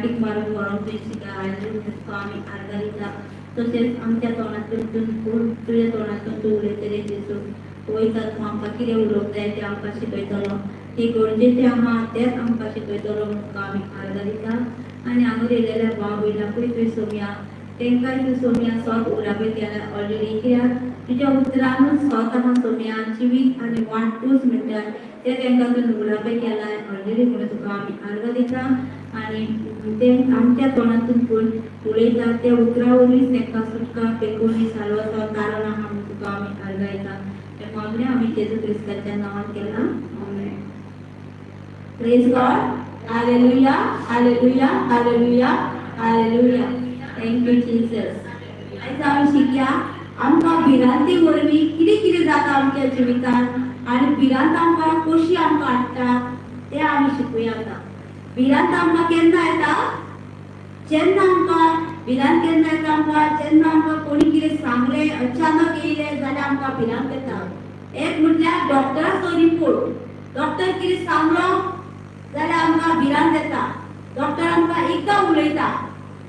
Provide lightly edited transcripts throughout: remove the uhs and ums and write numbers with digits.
वाटीक मारून व्हरोन तुवें शिकायलें म्हणून तुका आमी आर्गां दिता. तशेंच आमच्या तोंडांतल्यान तूं तुज्या तोंडांतून तूं उलयतलें जेजू, पवित्र आत्मा आमकां कितें उलोवंक जाय तें आमकां शिकयतलो, ती गरजेचें आहा तेंच आमकां शिकयतलो म्हणून तुका आमी आर्गां दिता. आनी हांगा येयलेल्या भाव भयणाकूय तुवें सोमया, तेंकांय तूं सोमया सोत उलापे केल्या ऑलरेडी, कित्याक तुज्या उतरानूच सोत आहा सोमया, जिवीत आनी वाट तूंच म्हणटा ते तेंकां तूं उलापे केलाय ऑलरेडी म्हणून तुका आमी आर्गां दिता. आनी ते आमच्या तोंडांतून कोण उलयता त्या उतरा वरवींच तेंकां सुटका पेकोवणी साल्वासांव तारण आहा म्हणून तुका आमी आर्गां दिता. हें मागणें आमी जेजू क्रिस्ताच्या नांवान केलां, आमेन. Praise God. Hallelujah. Hallelujah. Hallelujah. Hallelujah. Thank you Jesus. आयज आमी शिकया आमकां भिरांती वरवीं कितें कितें जाता आमच्या जिवितांत आनी भिरांत आमकां कशी आमकां हाडटा तें आमी शिकूया. आतां भिरांत आमकां केन्ना येता? जेन्ना आमकां भिरांत केन्ना येता आमकां, जेन्ना आमकां कोणी कितें सांगलें अचानक येयलें जाल्यार आमकां भिरांत येता. एक म्हटल्यार डॉक्टराचो रिपोर्ट, डॉक्टर कितें सांगलो जाल्यार आमकां भिरांत येता. डॉक्टर आमकां एकदां उलयता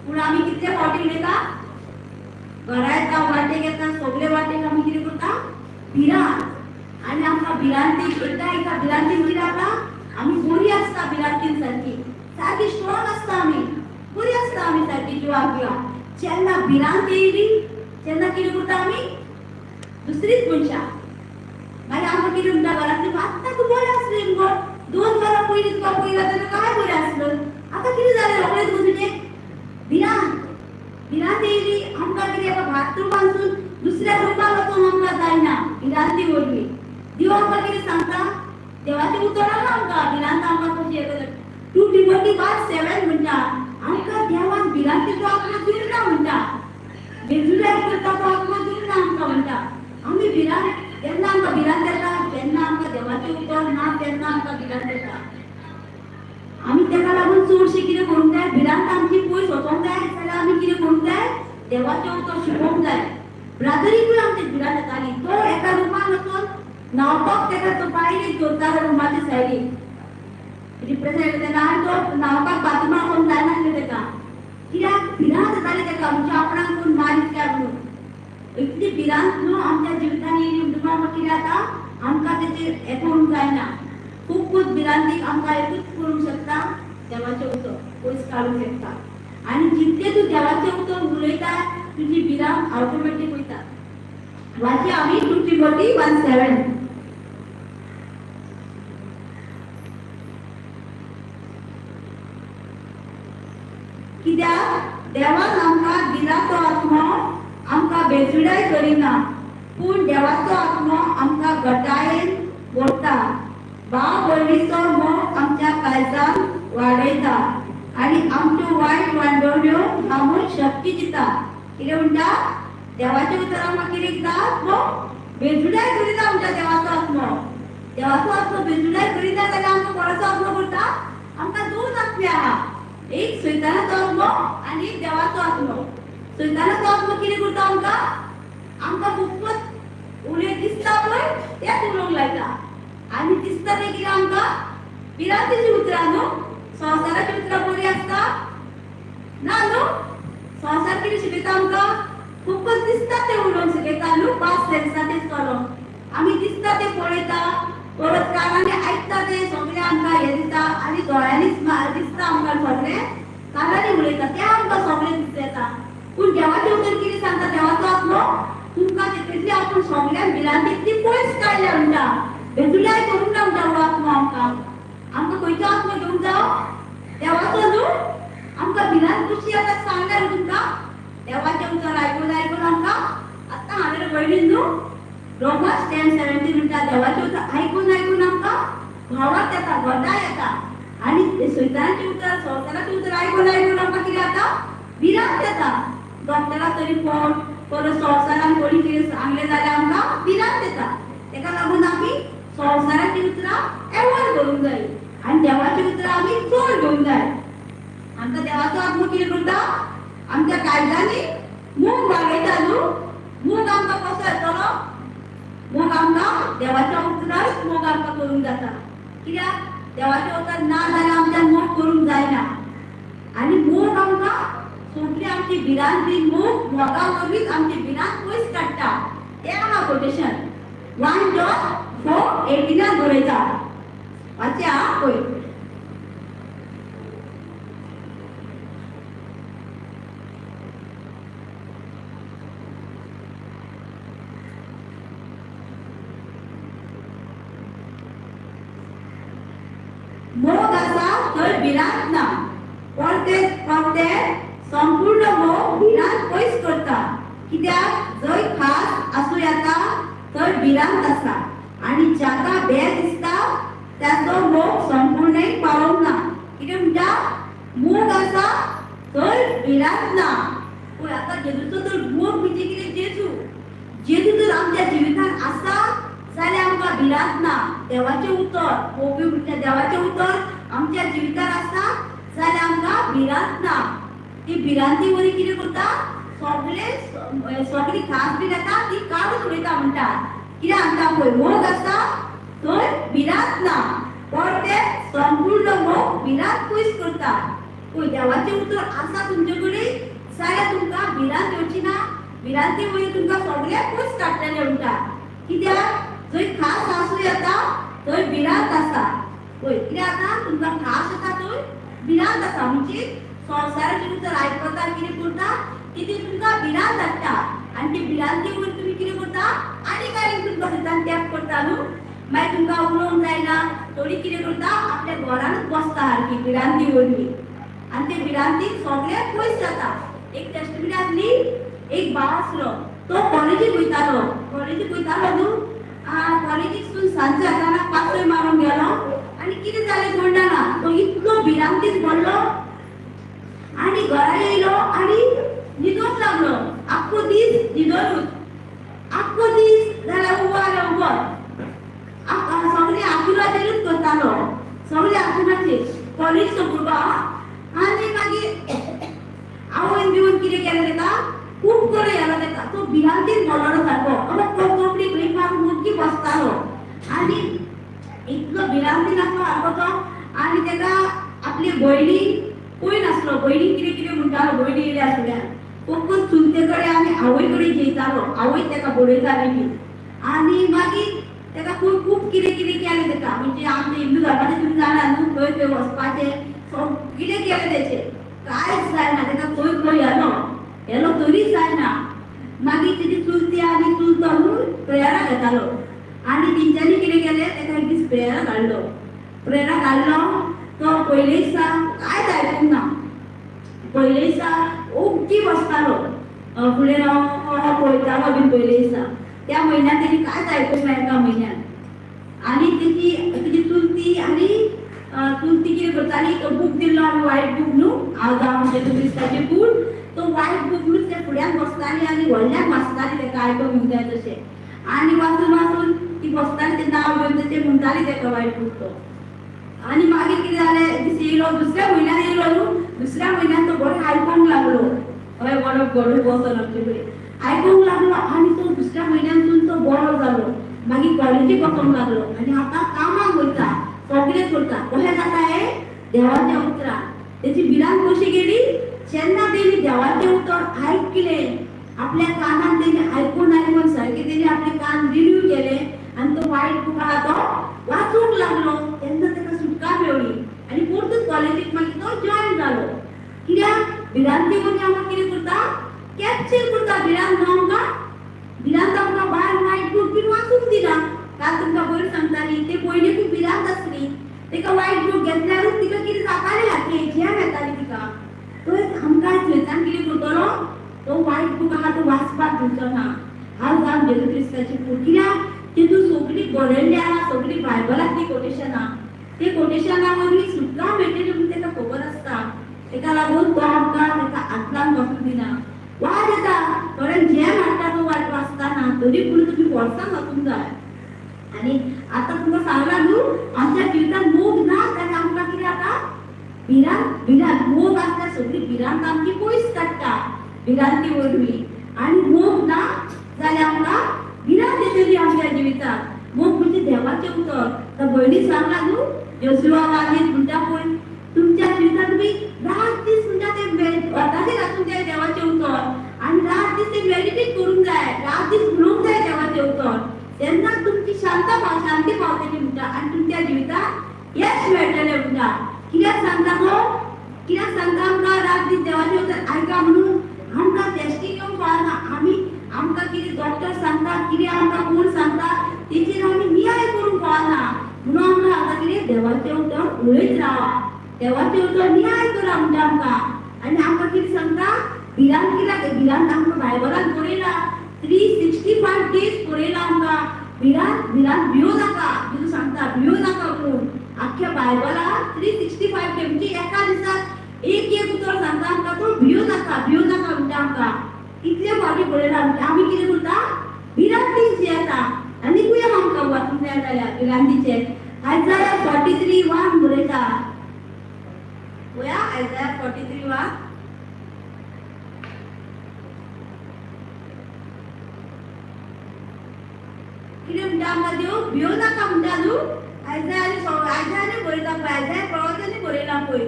पूण आमी कितले फावटी उलयता? घरा येता, वाटेक येता, सगळे वाटेक आमी कितें करता? भिरांत. आनी आमकां भिरांतीक एकदां एकदां भिरांतीन कितें जाता, आमी बरी आसता भिरांतीन, सारकी सारकी स्ट्रॉंग आसता, आमी बरी आसता, आमी सारकी जिवाक जिवाक. जेन्ना भिरांत येयली तेन्ना कितें करता आमी? दुसरीच मनशां. मागीर आमकां कितें म्हणटा घरांतली, आत्तां तूं बरें आसलें मुगो, 2 वरां पयलीं तुका पयला तेन्ना काय बरें आसलो, आतां कितें जालें रोखडेंच गो तुजें? भिरांत. भिरांत येयली आमकां कितें एका बाथरुमांतसून दुसऱ्या रुमाक वचूंक आमकां जायना भिरांती वरवीं. देव आमकां कितें सांगता? देवाचें उतर आहा आमकां भिरांत आमकां कशी येता. 2 Timothy 1:7 म्हणटा आमकां देवान भिरांतीचो आत्मो दिवंक ना म्हणटा, बेजुल्यार करता तो आत्मो दिवंक ना आमकां म्हणटा. आमी भिरांत जेन्ना आमकां भिरांत येता, जेन्ना आमकां देवाचें उतर ना तेन्ना आमकां भिरांत येता. आमी तेका लागून चडशें कितें करूंक जाय, भिरांत आमची पयस वचोंक जाय जाल्यार आमी कितें करूंक जाय, देवाचें उतर शिकोवंक जाय. ब्रादरीकूय आमची भिरांत येताली, तो एका रुमान वचून न्हांवपाक तेका तो बायलेक दवरतालो रुमाचे सायडीक, रिप्रेझेंट तेन्ना, आनी तो न्हांवपाक बाथरुमाक वचूंक जायनासलें तेका, कित्याक भिरांत येताली तेका, म्हणजे आपणाक कोण मारीत काय म्हणून. इतली भिरांत न्हू आमच्या जिवितांत येयली म्हणटकच आमकां कितें जाता, आमकां तेचेर हें करूंक जायना. खूब खूब भिरांतीक आमकां एकूच करूंक शकता, देवाचें उतर पयस काडूंक शकता. आनी जितलें तूं देवाचें उतर उलयता तुजी भिरांत ऑटोमॅटीक वयता. वाची आमी 2 Timothy 1:7. कित्याक देवान आमकां दिला तो आत्मो आमकां बेजुडाय करिना, पूण देवाचो आत्मो आमकां घटायेन व्हरता, भाव भयणीचो मोग आमच्या काळजान वाडयता आनी आमच्यो वायट वांडवण्यो थांबून शक्ती दिता. कितें म्हणटा? देवाचें उतर आमकां कितें दिता? आत्मो बेजुडाय करिना आमच्या देवाचो आत्मो. देवाचो आत्मो बेजुडाय करिना जाल्यार आमकां कोणाचो आत्मो करता? आमकां 2 आत्मे आहा, एक सैतानाचो आत्मो आनी एक देवाचो आत्मो. सैतानाचो आत्मो कितें करता आमकां? आमकां खूबच उलय दिसता पळय तेंच उलोवंक लायता, आनी दिसता तें कितें आमकां? भिरांतीचीं उतरां न्हू. संवसाराचीं उतरां बरीं आसता ना न्हू. संवसार कितें शिकयता आमकां? खूबच दिसता तें उलोवंक शिकयता न्हू, 5 सेन्साचें चलोवंक. आमी दिसता तें पळयता, परत कानांनी आयकता तें सगळें आमकां हें दिता, आनी दोळ्यांनी दिसता आमकां सगळें, कानांनी उलयता तें आमकां सगळें दिसता येता. पूण देवाचें उतर कितें सांगता? देवाचो आत्मो तुमकां तितली आपूण सगळ्यांक भिरांतीतली पयस काडल्या म्हणटा, बेजुल्याय करूंक ना म्हणटा हो आत्मो आमकां. आमकां खंयचो आत्मो घेवंक जावो? देवाचो न्हू. आमकां भिरांत कशी येता सांगल्या न्हू तुमकां? देवाचें उतर आयकून आयकून आमकां आतां हांवें पळयली न्हू रोमन्स 10:17 म्हणटा देवाचें उतर आयकून आयकून आमकां भावात येता, घटाय येता. आनी सैतानाचें उतर, संवसाराचें उतर आयकून आयकून आमकां कितें जाता? भिरांत येता. डॉक्टराक तरी फोन परत संवसारान कोणी कितें सांगलें जाल्यार आमकां भिरांत येता. तेका लागून आमी संवसाराचीं उतरां एवॉयड करूंक जाय आनी देवाचीं उतरां आमी चड घेवंक जाय. आमकां देवाचो आत्मो कितें करता? आमच्या काळजांनी मोग वाडयता न्हू. मोग आमकां कसो येतलो? मोग आमकां देवाच्या उतरानूच मोग आमकां करूंक जाता. कित्याक देवाचें उतर ना जाल्यार आमच्यान मोग करूंक जायना. आनी मोग आमकां सगळी आमची भिरांत मोग मोगा वरवींच आमची भिरांत पयस काडटा. तें आहा कोटेशन 1 John 4:18 बरयता. वाचे आहा पळय. मोग आसा थंय भिरांत ना, परते परते संपूर्ण मोग भिरांत पयस करता. कित्याक जंय खास आसूं येता थंय भिरांत आसा आनी जाका भें दिसता ताचो मोग संपूर्ण पावोवंक ना. कितें म्हणटा? मोग आसा थंय भिरांत ना. पळय आतां जेजूचो तर मोग म्हणजे कितें? जेजू. जेजू जर आमच्या जिवितांत आसा जाल्यार आमकां भिरांत ना. देवाचें उतर मोग म्हणजे देवाचें उतर आमच्या जिवितांत आसा जाल्यार आमकां भिरांत ना. ती भिरांती वरी कितें करता? सगळे सगळी खास बी येता ती काडून उडयता. म्हणटा कितें सांगता पळय, मोग आसा थंय भिरांत ना, परते संपूर्ण मोग भिरांत पयस करता. पळय देवाचें उतर आसा तुमचे कडेन जाल्यार तुमकां भिरांत येवची ना. भिरांती वयर तुमकां सगळें पयस काडटलें म्हणटा. कित्याक जंय खास आसूं येता थंय भिरांत आसा. पळय कितें आतां तुमकां खास येता थंय भिरांत आसा म्हणजे संवसाराचें उतर आयकता कितें करता ती तुमकां भिरांत हाडटा आनी ती भिरांती वयर तुमी कितें करता आनी कांय तुमकां थंयच्यान टॅप करता न्हू. मागीर तुमकां उलोवंक जायना, थोडी कितें करता आपल्या घरानूच बसता सारकी भिरांती वरवीं आनी ते भिरांतीक सगळें पयस जाता. एक टेस्टमिनी आसली, एक भाव आसलो तो कॉलेजीक वयतालो. कॉलेजीक वयतालो न्हू, कॉलेजीक सांज जाताना पासय मारून गेलो आनी कितें जालें कोण जाणा, तो इतलो भिरांतीन पडलो आनी घरा येयलो आनी न्हिदोंक लागलो. आख्खो दीस न्हिदोनूच, आख्खो दीस जाल्यार उबो जाल्यार उबो, सगळे आकुराचेरूच करतालो, सगळे आकुराचेर कॉलेजचो भुरगो. आनी मागीर आवयन बिवन कितें केलें तेका खूब बरो येलो तेका, तो भिरांतीन पडलो सारको. तो कोंकणी खंय मारून मुटकी बसतालो आनी इतलो भिरांतीन आसलो सारको तो. आनी तेका आपली भयणी कोण नासलो, भयणी कितें कितें म्हणटालो, भयणी येयली आसल्या फक्त चुलते कडेन आनी आवय कडेन जेयतालो, आवय तेका बडयताली बी. आनी मागीर तेका खूब खूब कितें कितें केलें तेका, म्हणजे आमच्या हिंदू धर्माचें तुमी जाणा न्हू, खंय खंय वचपाचें सगळें केलें तेचें, कांयच जायना तेका. खंय खंय येलो येलो तरी जायना. मागीर तेजी चुलती आनी चुलतो न्हू प्रेयराक घेतालो आनी तेंच्यांनी कितें केलें तेका एक दीस प्रेयराक हाडलो. प्रेयराक हाडलो तो पयले दिसा कांयच आयकूंक ना. पयले दिसा ओग्गी बसतालो, फुडें रावन पळयतालो बीन. पयले दिसा त्या म्हयन्यान तेणी कांयच आयकूंक ना एका म्हयन्यान. आनी तेजी चुलती आनी चुलती कितें करताली, तो बूक दिल्लो आमी वायट बूक न्हू, हांव जावं जेजू क्रिस्ताचें कूड, तो वायट बूक न्हू त्या फुड्यान बसताली आनी व्हडल्यान वाचताली तेका आयकूंक जाय तशें. आनी वाचून वाचून ती बसताली तें नांव घेवन तशें म्हणटाली तेका वायट बूक तो. आनी मागीर कितें जालें, दीस येयलो दुसऱ्या म्हयन्यान येयलो न्हू, दुसऱ्या म्हयन्यान तो बरो आयकूंक लागलो. हय बरो बरो बसोन आमचे कडेन आयकूंक लागलो आनी तो दुसऱ्या म्हयन्यानसून तो बरो जालो. मागीर कॉलेजीक वचोंक लागलो आनी आतां कामाक वयता, सगळें करता. कशें जाता हें? देवाच्या उतरान. तेची भिरांत कशी गेली? जेन्ना तेणी देवाचें उतर आयकलें, आपल्या कानान तेणी आयकून आयकून सारकें तेणी आपले कान रिन्यू केले आनी तो वायट बूक आहा तो वाचूंक लागलो, तेन्ना तेका सुटका मेवली आनी परतून कॉलेजीक मागीर तो जॉयन जालो. कित्याक भिरांती वरवीं आमकां कितें करता? कॅप्चर करता भिरांत न्हू आमकां. भिरांत आमकां भायर वायट बूक बीन वाचूंक दिना. काल तुमकां पयर सांगताली ते पयलीं भिरांत आसली, तेका वायट बूक घेतल्यारूच तिका कितें जातालें सारकें, झेम येताली तिका. तर आमकां थंयच्यान कितें करतलो, तो वायट बूक आहा तो वाचपाक दिवचो ना. हांव जावन जेजू क्रिस्ताची कूड, कित्याक तितून सगळी बरयल्ली आहा, सगळी बायबलांतली कोटेशनां, ते कोटेशना वरवीं सुटका मेळटली म्हणून तेका खबर आसता. तेका लागून तो आमकां तेका आतलान वचूंक दिना. वाज येता थोड्यांक झेम हाडटा तो वाट वाचतना, तरी पूण तुमी फोर्सान वाचूंक जाय. आनी आतां तुमकां सांगलां न्हू, आमच्या जिवितांत मोग ना जाल्यार आमकां कितें जाता? भिरांत. भिरांत मोग आसल्यार सगळी भिरांत आमची पयस काडटा भिरांती वरवीं. आनी मोग ना जाल्यार आमकां भिरांत येतली आमच्या जिवितांत. मोग म्हणजे देवाचें उतर. तर भयणी सांगलां न्हू, जोशुआ वागीत म्हणटा पळय, तुमच्या जिवितांत तुमी रात दीस म्हणटा ते वताचेर आसूंक जाय देवाचें उतर आनी रात दीस ते मेडिटेट करूंक जाय, रात दीस उलोवंक जाय देवाचें उतर, तेन्ना तुमची शांत शांती पावतली म्हणटा आनी तुमच्या जिवितांत यश मेळटलें म्हणटा. कित्याक सांगता तो? कित्याक सांगता आमकां रात दीस देवाचें उतर आयका म्हणून? आमकां टेस्टिंग येवंक कळना, आमी आमकां कितें डॉक्टर सांगता, कितें आमकां कोण सांगता तेचेर आमी नियाळ करूंक कळना. म्हणून आमकां आतां कितें देवाचें उतर उलयत रावा, देवाचें उतर नियाळ करा म्हणटा आमकां. आनी आमकां कितें सांगता? भिरांत कित्याक? भिरांत आमकां बायबलान बरयला, 365 डेज बरयला आमकां. भिरांत भिरांत भियो नाका, जेजू सांगता भियो नाका म्हणून. आख्ख्या बायबलाक 365 डे म्हणजे एका दिसाक एक एक उतर सांगता आमकां तो, भियो नाका भियो नाका म्हणटा आमकां. कितले फावटी बरयला म्हणजे आमी कितें करता? भिरांतीची येता. आनीकूय आमकां वाचूंक जाय जाल्यार भिरांतीचे आयजाया 43:1 बरयता. पळया आयजाया 43:1. कितें म्हणटा आमकां देव? भियो नाका म्हणटा न्हू. आयजायानी बरयता पळय, आयजाया प्रवासांनी बरयला पळय,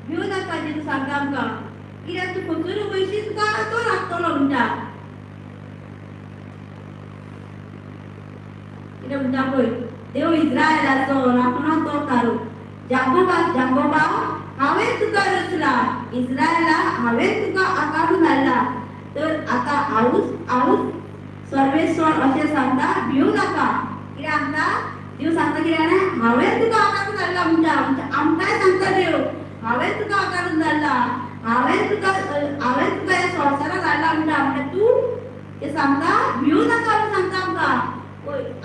भियो नाका जेजू सांगता आमकां. कित्याक तूं खंयसर वयशी तुका तो लागतलो म्हणटा. कितें म्हणटा पळय, देव इस्रायलाचो राखणो तो तारू, जाकोबा जाकोबा हांवें तुका रचला, इस्रायला हांवें तुका आकारून हाडला, तर आतां हांवूच हांवूच सर्वेश्वर अशें सांगता, भियो नाका. कितें सांगता देव? सांगता कितें जाणा? हांवें तुका आकारून हाडला म्हणटा. आमकांय सांगता देव, हांवें तुका आकारून हाडला, हांवें तुका ह्या संवसारांत हाडला म्हणटा. म्हणटा तूं ते सांगता भियो नाका म्हणून सांगता आमकां.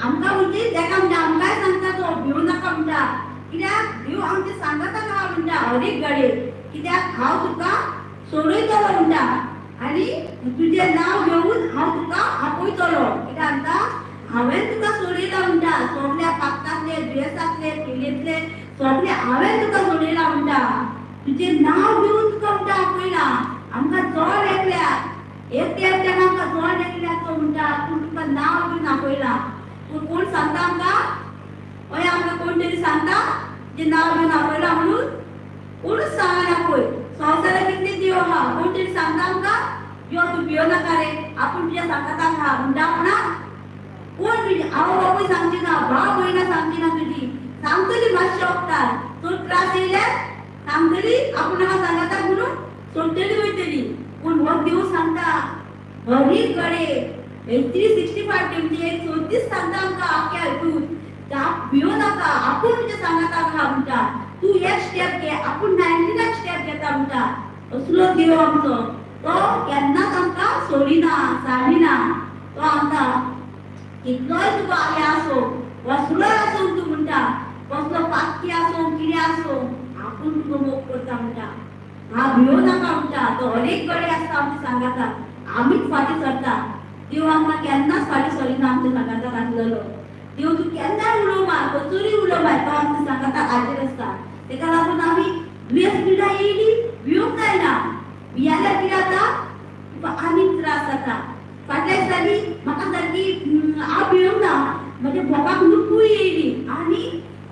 आमकां म्हणजे तेका म्हणटा, आमकांय सांगता तो भियो नाका म्हणटा. कित्याक देव आमचें सांगता आहा म्हणटा हर एक घडये, कित्याक हांव तुका सोडयतलो म्हणटा आनी तुजें नांव घेवन हांव तुका आपयतलो. कितें सांगता? हांवें तुका सोडयला म्हणटा, सगल्या पाकतांतले, दुयेंसांतले, पिडेंतले सगळे हांवें तुका सोडयला म्हणटा, तुजें नांव घेवन तुका म्हणटा आपयला. आमकां चड एकल्याक एकट्या एकट्यान आमकां चड एकल्याक तो म्हणटा पूण तुका नांव घेवन आपयला. पूण कोण सांगता आमकां? हय आमकां कोण तरी सांगता तुजें नांव घेवन आपयला म्हणून? कोणूच सांगना पळय. संवसारात कितले देव आहा, कोण तरी सांगता आमकां यो तूं भियो नाका रे, आपूण तुज्या सांगता आहा म्हणटा आपणाक? कोण तुजी आवय बापूय सांगची ना, भाव भयणां सांगची ना, तुजी सांगतली मातशें वखदार चड त्रास येयल्यार सांगतली आपूण नाका सांगता म्हणून सोडटली वयतली. पूण हो देव सांगता हर एक कडे 365 म्हणजे 134 सांगता आमकां आख्ख्या हितून, भियो नाका, आपूण तुज्या सांगता आहा म्हणटा. तूं एक स्टेप घे, आपूण 99 स्टेप घेता म्हणटा. असलो देव आमचो, तो केन्नाच आमकां सोडिना साडिना. तो आमकां कितलोय तुका हें आसूं, कसलोय आसूं तूं म्हणटा, कसलो पातकी आसूं कितें आसूं, आपूण तुका मोग करता म्हणटा. हा भियो नाका म्हणटा. तो हर एक कडेन आसता आमच्या सांगाता, आमीच फाटीं सरता. देव आमकां केन्नाच फाटीं सरिना आमच्या सांगाताक आसलेलो देव. तूं केन्नाय उलोव मार, खंयसरूय उलोव मार, तो आमच्या सांगाताक हाजीर आसता. तेका लागून आमी दुयेंस पिडा येयली भिवंक जायना. भियाल्यार कितें जाता? तुका आनीक त्रास जाता. फाटल्या दिसांनी म्हाका सारकी हांव भिवंक ना, म्हज्या भोगाक न्हू कूय येयली आनी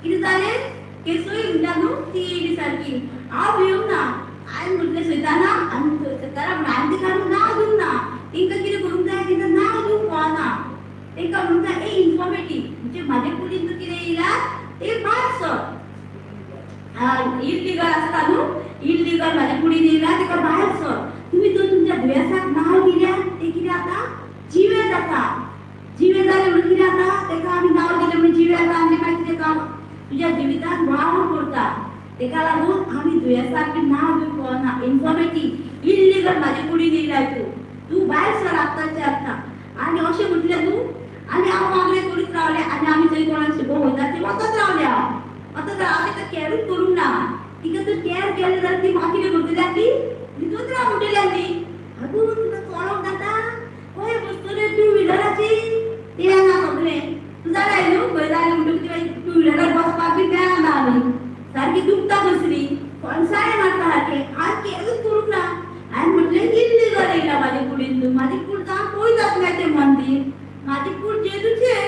कितें जालें, केसूय म्हणटा न्हू ती येयली सारकी. हांव भिवंक ना. हांवें म्हटलें सैताना, आनी सैताना म्हणून हांवें तिका नांव दिवंक ना. तेंकां कितें करूंक जाय, तेंकां नांव दिवंक कळना. तेंकां म्हणूंक जाय ए इन्फॉर्मेटी, म्हणजे म्हाजे कुडीन तूं कितें येयला तें भायर सर. इल्लिगल आसता न्हू, इल्लिगल म्हाज्या कुडीन येयला तेका भायर सर. तुमी जर तुमच्या दुयेंसाक नांव दिल्यार तें कितें जाता? जिवें जाता. जिवें जालें म्हणून कितें जाता? तेका आमी नांव दिलें म्हणून जिवें जाता आनी मागीर कितें काम तुज्या जिवितान वावर करता. तेका लागून आमी दुयेंसाक बी नांव दिवंक कळना. इन्फॉर्मेटी इल्लिगल म्हाजे कुडीन येयला तूं, तूं भायर सर आत्ताचे आत्तां. आनी अशें म्हटलें तूं, आनी हांव मागणें करीत रावलें आनी आमी थंय कोणाक शिकोवंक वयता ती वचत रावलें हांव. आतां हांव तिका कॅरूच करूंक ना. तिका जर कॅर केलें जाल्यार ती म्हाका कितें करतली आसली? न्हिदून राव म्हणटली आसली. आगो तुका चलोवंक जाता? खंय बसतले टू व्हिलराची? तें ना सगळें तूं जाणां न्हू खंय जालें म्हणटकूच टू व्हिलरार बसपाक बी मेळना आमी, सारकी दुखता कसली, फणसाळे मारता सारकें. हांवें कॅरूच करूंक ना. हांवें म्हटलें इल्लिगल येयला म्हाजे कुडीन, म्हाजी कूड जावं पळय जातलें तें मंदीर, म्हाजी कूड जेजूचें,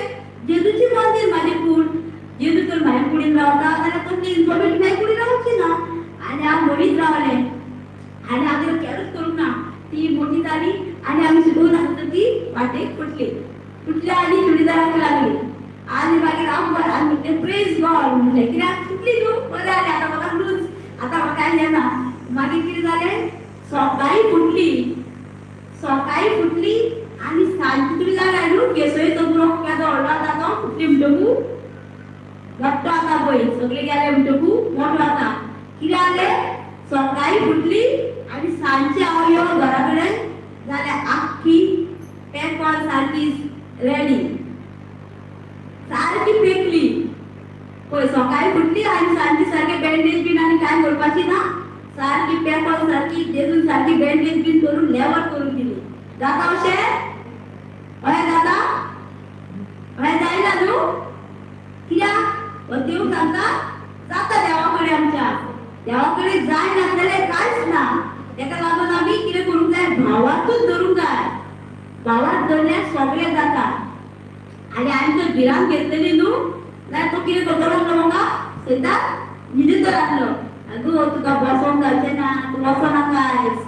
जेजूचें मंदीर म्हाजी कूड. जेजू तर म्हाज्या कुडीन रावता जाल्यार कसली इन्फॉर्मेटी म्हाज्या कुडीन रावची ना. आनी हांव म्हणीत रावलें आनी हांव केरूच करूंक ना. ती मोठी जाली आनी आमी शिकून आसता ती वाटेक फुटली फुटली आनी चुडीदाराक लागली. आनी मागीर हांव आनी म्हटलें प्रेज गॉड म्हटलें, कित्याक सुटली न्हू, बरें जालें, आतां म्हाका लूज, आतां म्हाका कांय येना. मागीर कितें जालें, सकाळी फुटली, सकाळी फुटली आनी सांजची तुमी जाणा न्हू केसोयचो बुरो केदो व्हडलो आतां तो फुटली म्हणटकू मोठो आतां पळय सगळे गेले म्हणटकू मोठो आतां. कितें जालें, सकाळी फुटली आनी सांजची हांव यो घरा कडेन जाल्यार आख्खी पेपर सारकी रेडी, सारकी पेकली. पळय सकाळी फुटली आनी सांजची सारकी बँडेज बीन आनी कांय करपाची ना, सारकी पेपर सारकी तेजून सारकी बँडेज बीन करून लेवल करून दिली. जाता अशें? हय जाता? हय जायना न्हू? कित्याक हो देव सांगता जाता देवा कडेन, आमच्या देवा कडेन जाय नासलें कांयच ना. तेका लागून आमी कितें करूंक जाय, भावातूच धरूंक जाय. भावात धरल्यार सगळें जाता. आनी हांवें जर भिरांत घेतलेली न्हू जाल्यार तो कितें करतलो आसलो म्हाका, सयता न्हिदत आसलो, आगो तुका बसोंक जावचें ना, तूं वचो नाका आयज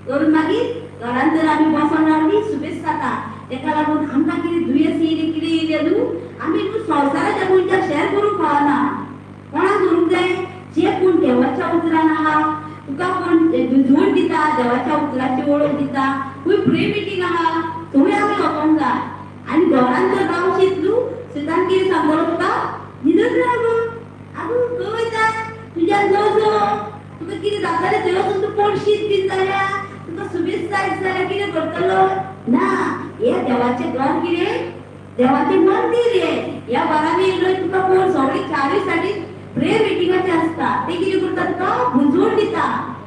करून. मागीर घरांत जर आमी बसोन रावली सुबेज जाता. तेका लागून आमकां कितें दुयेंस येयलें कितें येयलें न्हू, आमी न्हू संवसाराच्या मनशाक शेअर करूंक फावना. कोणाक धरूंक जाय, जे कोण देवाच्या उतरान आहा, तुका कोण झूड दिता, देवाच्या उतराची वळख दिता, खंय प्रे मिटींग आहा थंय आमी वचोंक जाय. आनी घरान जर रावशीत न्हू, सैतान कितें सांगतलो तुका, न्हिदत राव गो, आगो खंय वयता, तुज्यान नजो, तुका कितें जातलें थंय वचून तूं पडशीत बीन जाल्यार, तुका सुबेज जायत जाल्यार कितें करतलो ना. हे देवाचें घर कितें, देवाचें मंदीर हें. ह्या घरांनी येयलो तुका कोण सगळी चारूय सायडीन प्रे मिटिंगाचे आसता, ते कितें करता, तुका बुजवण दिता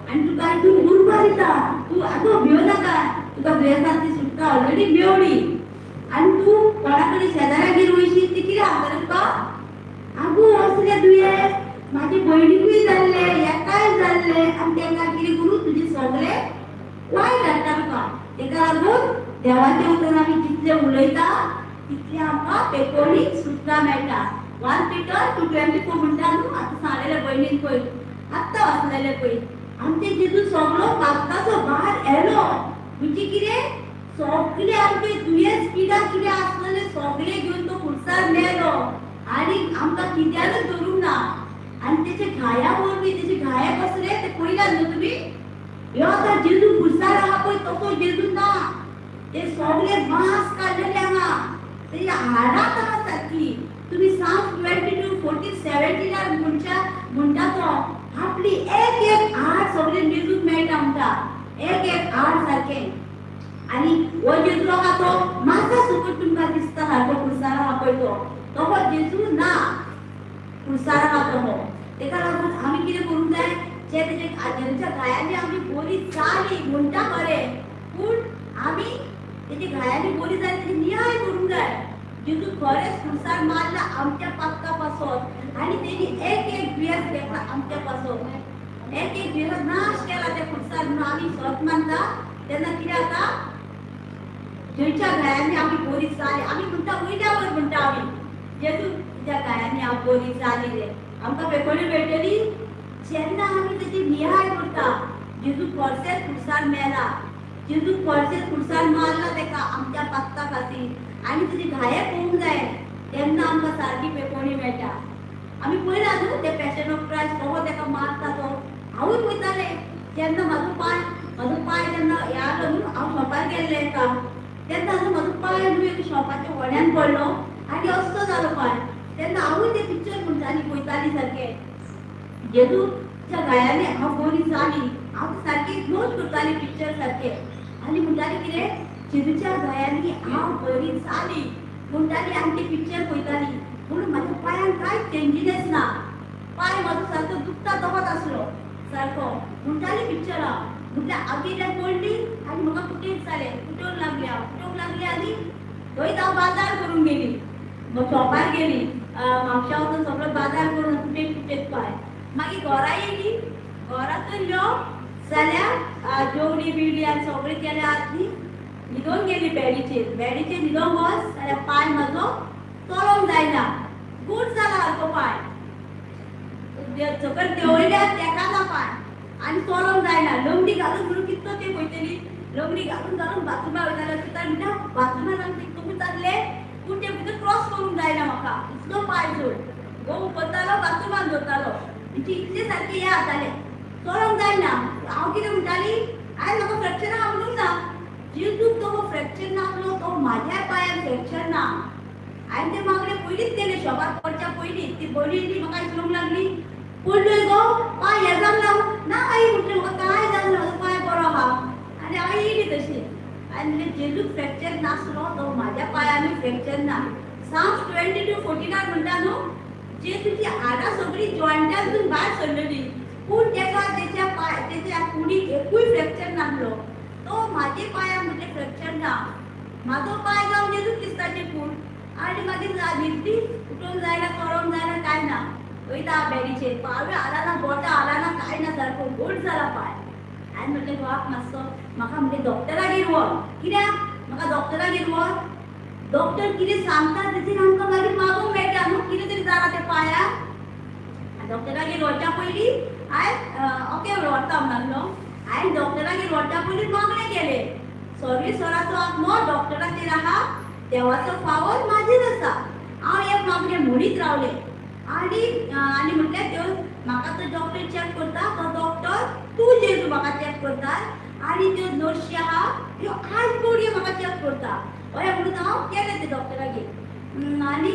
आनी तुका हितून उर्बा दिता. तूं आगो भियो नाका, तुका दुयेंसान ती सुटका ऑलरेडी मेवली. आनी तूं कोणा कडेन शेजाऱ्यागेर वयशीत ती कितें सांगतलें तुका, आगो असलें दुयेंस म्हाजे भयणीकूय जाल्लें, हेकाय जाल्लें, आनी तेंकां कितें करूं तुजें सगळें वायट हाडटा तुका. तेका लागून देवाचें उतर आमी जितलें उलयता तितलें आमकां पेकोळी सुटका मेळटा. 1 Peter 2:24 म्हणटा न्हू, आतां सांगलेलें भयणीन पळय, आत्तां वाचलेलें पळय, आमचे जेजू सगळो पातकाचो भार येलो म्हणजे कितें, सगळे आमचे दुयेंस पिडा कितें आसलेले सगळे घेवन तो खुर्सार मेलो आनी आमकां कित्यानूच धरूंक ना. आनी तेचे घाया वरवीं, तेचे घाया कसले ते पळयला न्हू तुमी, ह्यो आतां जेजू खुर्सार आहा पळय तसो जेजू ना, ते सगळे मांस काडलेले हांगा, तेच्या हाडांत आहा सारकी. तुमी Psalms 22, 14, 17 म्हणटा तो आपली एक एक हाड सगळे मेजूंक मेळटा म्हणटा, एक एक हाड सारकें. आनी हो जेजू आहा तो मासा सुकून तुमकां दिसता सारको खुर्सार आहा पळय तो, तो हो जेजू ना, खुर्सार आहा तो हो. तेका लागून आमी कितें करूंक जाय, जे तेजे जेजूच्या घायांनी आमी बरी जाली म्हणटा खरें, पूण आमी तेजे घायांनी बरी जाली तेजी नियाळ करूंक जाय. जेजू खरेंच खुर्सार मारला आमच्या पातका पासत आनी तेणी एक एक दुयेंस घेतला आमच्या पासत, एक एक दुयेंस नाश केला त्या खुर्सार म्हणून आमी सत मानता. तेन्ना कितें जाता, जेजूच्या घायांनी आमी बरी जाली, आमी म्हणटा वयल्यावर म्हणटा आमी जेजू तुज्या घायांनी हांव बरी जाली रे, आमकां पेकोळी मेळटली जेन्ना आमी तेजी नियाळ करता. जेजू खर्सेच खुर्सार मेला, जेजू खर्सेच खुर्सार मारला तेका आमच्या पातका खातीर आनी तेजी घाये पळोवंक जाय, तेन्ना आमकां सारकी पेकोळी मेळटा. आमी पळयला न्हू ते पॅशन ऑफ क्रायस्ट कसो तेका मारता तो, हांवूय पळयतालें जेन्ना म्हाजो पांय जेन्ना हें आसलो न्हू, हांव शॉपार गेल्लें एका, तेन्ना न्हू म्हाजो पांय न्हू एक शॉपाच्या व्हड्यान पडलो आनी असो जालो पांय. तेन्ना हांवूय तें पिक्चर म्हणटाली पळयताली सारकें, जेजूच्या घायांनी हांव बरी जाली, हांव सारकें नोट करताली पिक्चर सारकें आनी म्हणटाली कितें, जेजूच्या घायांनी हांव बरी जाली म्हणटाली आनी तें पिक्चर पळयताली. म्हणून म्हाज्या पांयांक कांय चेंजीनेस ना, पांय म्हाजो सारको दुखता तसोच आसलो सारको म्हणटाली पिक्चर हांव. म्हटल्यार हांव कित्याक पडली आनी म्हाका कुटेत जालें, कुटोवंक लागलें हांव, कुटोवंक लागलें आनी थंयच हांव बाजार करूंक गेली, शॉपार गेली, म्हापशा वचून सगळो बाजार करून कुटेत कुटेत पांय. मागीर घरा येयली, घरांतून यो जाल्यार जेवली बिवली आनी सगळें केलें आनी न्हिदोन गेली बेडीचेर. बेडीचेर न्हिदोंक वच जाल्यार पांय म्हाजो चलोंक जायना, गूट जाला सारको पांय. सकयल देंवयल्या तेका ना पांय आनी चलोंक जायना. लंगडी घालून म्हणून कितलो तेंप वयतली, लंगडी घालून घालून बाथरुमा वयताले. म्हणटा बाथरुमा जावन तितून जातले पूण ते भितर क्रॉस करूंक जायना म्हाका, इतलो पांय जोड. घोव करतालो बाथरुमान दवरतालो, म्हणजे इतले सारके हें जातालें, चलोंक जायना. हांव कितें म्हणटाली, हांवें म्हाका फ्रॅक्चर आहा म्हणूंक ना, जेजूक तो फ्रॅक्चर नासलो तो म्हाज्या पांयान फ्रॅक्चर ना. हांवें ते मागणें पयलींच केलें, शॉपार पडच्या पयलीं. ती बरी येयली म्हाका विचारूंक लागली, पडलोय गो पांय हें जालें ना आई, म्हटलें म्हाका कांय जालें ना, म्हजो पांय बरो आहा. आनी हांव येयली तशी. हांवें म्हणलें जेजूक फ्रॅक्चर नासलो तो म्हाज्या पांयानूय फ्रॅक्चर ना. साम्स 22:14 म्हणटा न्हू, जेजूची हाडां सगळीं जॉयंटांतून भायर सरलेली, पूण तेका तेच्या पांय तेच्या कुडीक एकूय फ्रॅक्चर नासलो. तो म्हाजे पांयाक म्हणजे फ्रॅक्चर ना, म्हाजो पांय जावन जेजू क्रिस्ताची कूड. आनी मागीर न्हिदली, उठोवंक जायना, चलोवंक जायना, कांय ना. वयता बेडीचेर, पावय हालना, बोटां हालना, कांय ना, सारको घट जाला पांय. हांवें म्हटलें घोवाक मातसो म्हाका म्हणलें डॉक्टरागेर व्हर. कित्याक म्हाका डॉक्टरागेर व्हर, डॉक्टर कितें सांगता तेचेर आमकां मागीर मागूंक मेळटा न्हू, कितें तरी जालां त्या पांयाक. डॉक्टरागेर व्हरच्या पयलीं हांवें ओके व्हरता म्हणलो. हांवें डॉक्टरागेर व्हरच्या पयलीं मागणें केलें, सर्वेश्वराचो आत्मो डॉक्टराचेर आहा, देवाचो फावर म्हाजेर आसा. हांव एक मागणें म्हणीत रावलें. आनी आनी म्हटल्यार त्यो म्हाका तो डॉक्टर चॅक करता, तो डॉक्टर तूं जेजू म्हाका चॅक करता, आनी त्यो नर्शी आहा त्यो आयज बोडयो म्हाका चॅक करता, अशें म्हणून हांव गेलें ते डॉक्टरागेर. आनी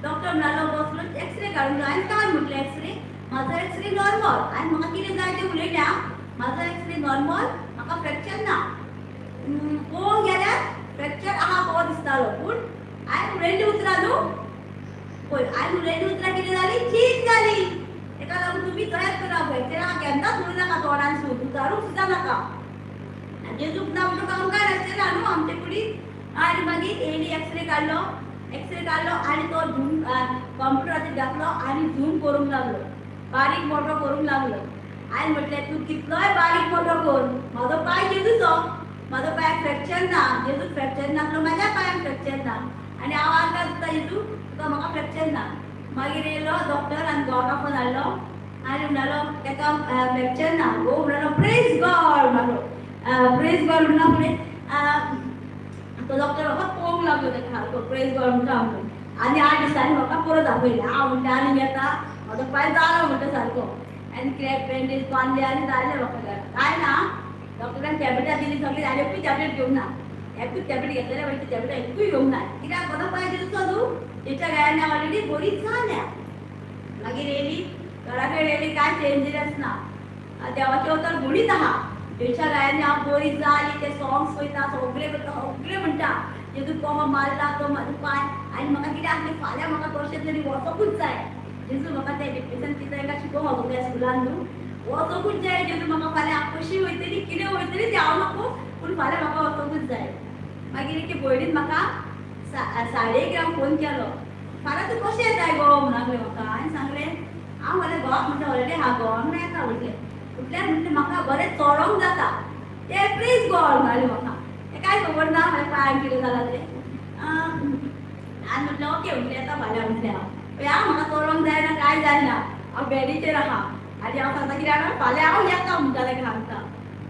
डॉक्टर म्हणालो बसलो एक्सरे काडूंक जाय. हांवें काड म्हटलें एक्सरे, म्हाजो एक्सरे नॉर्मल. आनी म्हाका कितें जाय तें उलयलें, म्हाजो एक्सरे नॉर्मल, म्हाका फ्रॅक्चर ना. पळोवंक गेल्यार फ्रॅक्चर आहा कसो दिसतालो, पूण हांवें उलयल्लीं उतरां न्हू पळय, हांवें उलयल्लीं उतरां कितें जालीं, चेंज जाली. तेका लागून तुमी तयार करा, फ्रॅक्चर आहा केन्नाच म्हणू नाका, तोंडान सून उतारूंक सुद्दां नाका. जेजूक ना म्हणटकच आमकां नासलें ना न्हू आमचे कुडीक. आनी मागीर येयली एक्सरे काडलो, एक्सरे काडलो आनी तो झूम कॉम्प्युटराचेर घातलो आनी झूम करूंक लागलो, बारीक मोटो करूंक लागलो. हांवें म्हटलें तूं कितलोय बारीक मोटो कर, म्हाजो पांय जेजूचो, म्हाजो पांयाक फ्रॅक्चर ना, जेजूक फ्रॅक्चर नासलो म्हाज्या पांयाक फ्रॅक्चर ना, आनी हांव आतां दिता जेजू तुका म्हाका फ्रॅक्चर ना. मागीर येयलो डॉक्टर आनी घोवाक फोन हाडलो आनी म्हणालो तेका फ्रॅक्चर ना. घोव म्हणालो प्रेज गॉड म्हणालो, प्रेज गॉड म्हणना फुडें तो डॉक्टर म्हाका पळोवंक लागलो तेका सारको, प्रेज गॉड म्हणटा म्हणून. आनी 8 दिसांनी म्हाका परत आपयलें. हांव म्हणटा आनी येता म्हाजो पांय जालो म्हणटा सारको. आनी क्रॅप बँडेज बांदले आनी धाडलें म्हाका घरा. कांय ना, डॉक्टरान टॅबलेटां दिली सगळी, आनी एकूय टॅबलेट घेवंक ना, एकूय टॅबलेट घेतलेले पळय टॅबलेट एकूय घेवंक ना. कित्याक म्हजो पांय जेजूचो न्हू, तेच्या गायांनी ऑलरेडी बरीच जाल्या. मागीर येयली घरा कडेन येयली, कांय चेंजीस ना, देवाचें उतर म्हणीत आहा, तेच्या गायांनी हांव बरी जाली. ते सॉंग्स वयता सगळे करता, सगळे म्हणटा जेजू कोमा मारला तो म्हाजो पांय. आनी म्हाका कितें आसलें, फाल्यां म्हाका कशें तरी वचोकूच जाय जेजू, म्हाका तें डिप्रेशन कितें तांकां शिकोवंक वचूंक जाय स्कुलान न्हू, वचोकूच जाय जेजू म्हाका फाल्यां कशी वयतली कितें वयतली तें हांव नको, पूण फाल्यां म्हाका वचोकूच जाय. मागीर एके भयणीन म्हाका 1:30 फोन केलो, फाल्यां तूं कशें येताय गो म्हणूंक लागलें म्हाका. हांवें सांगलें हांव फाल्यां घोवाक म्हणटा ऑलरेडी आहा, घोवाक म्हणून येता म्हटलें. म्हटल्यार म्हटलें म्हाका बरें चलोंक जाता, तें प्रेज गॉड म्हणालें म्हाका. तें कांय खबर ना म्हाज्या पांयांक कितें जालां तें. हांवें म्हटलें ओके म्हटलें येता फाल्यां म्हटलें हांव, पळय हांव म्हाका चलोंक जायना कांय जायना, हांव बेडीचेर आहा आनी हांव सांगता कित्याक फाल्यां हांव येता म्हणटा ताका सांगता,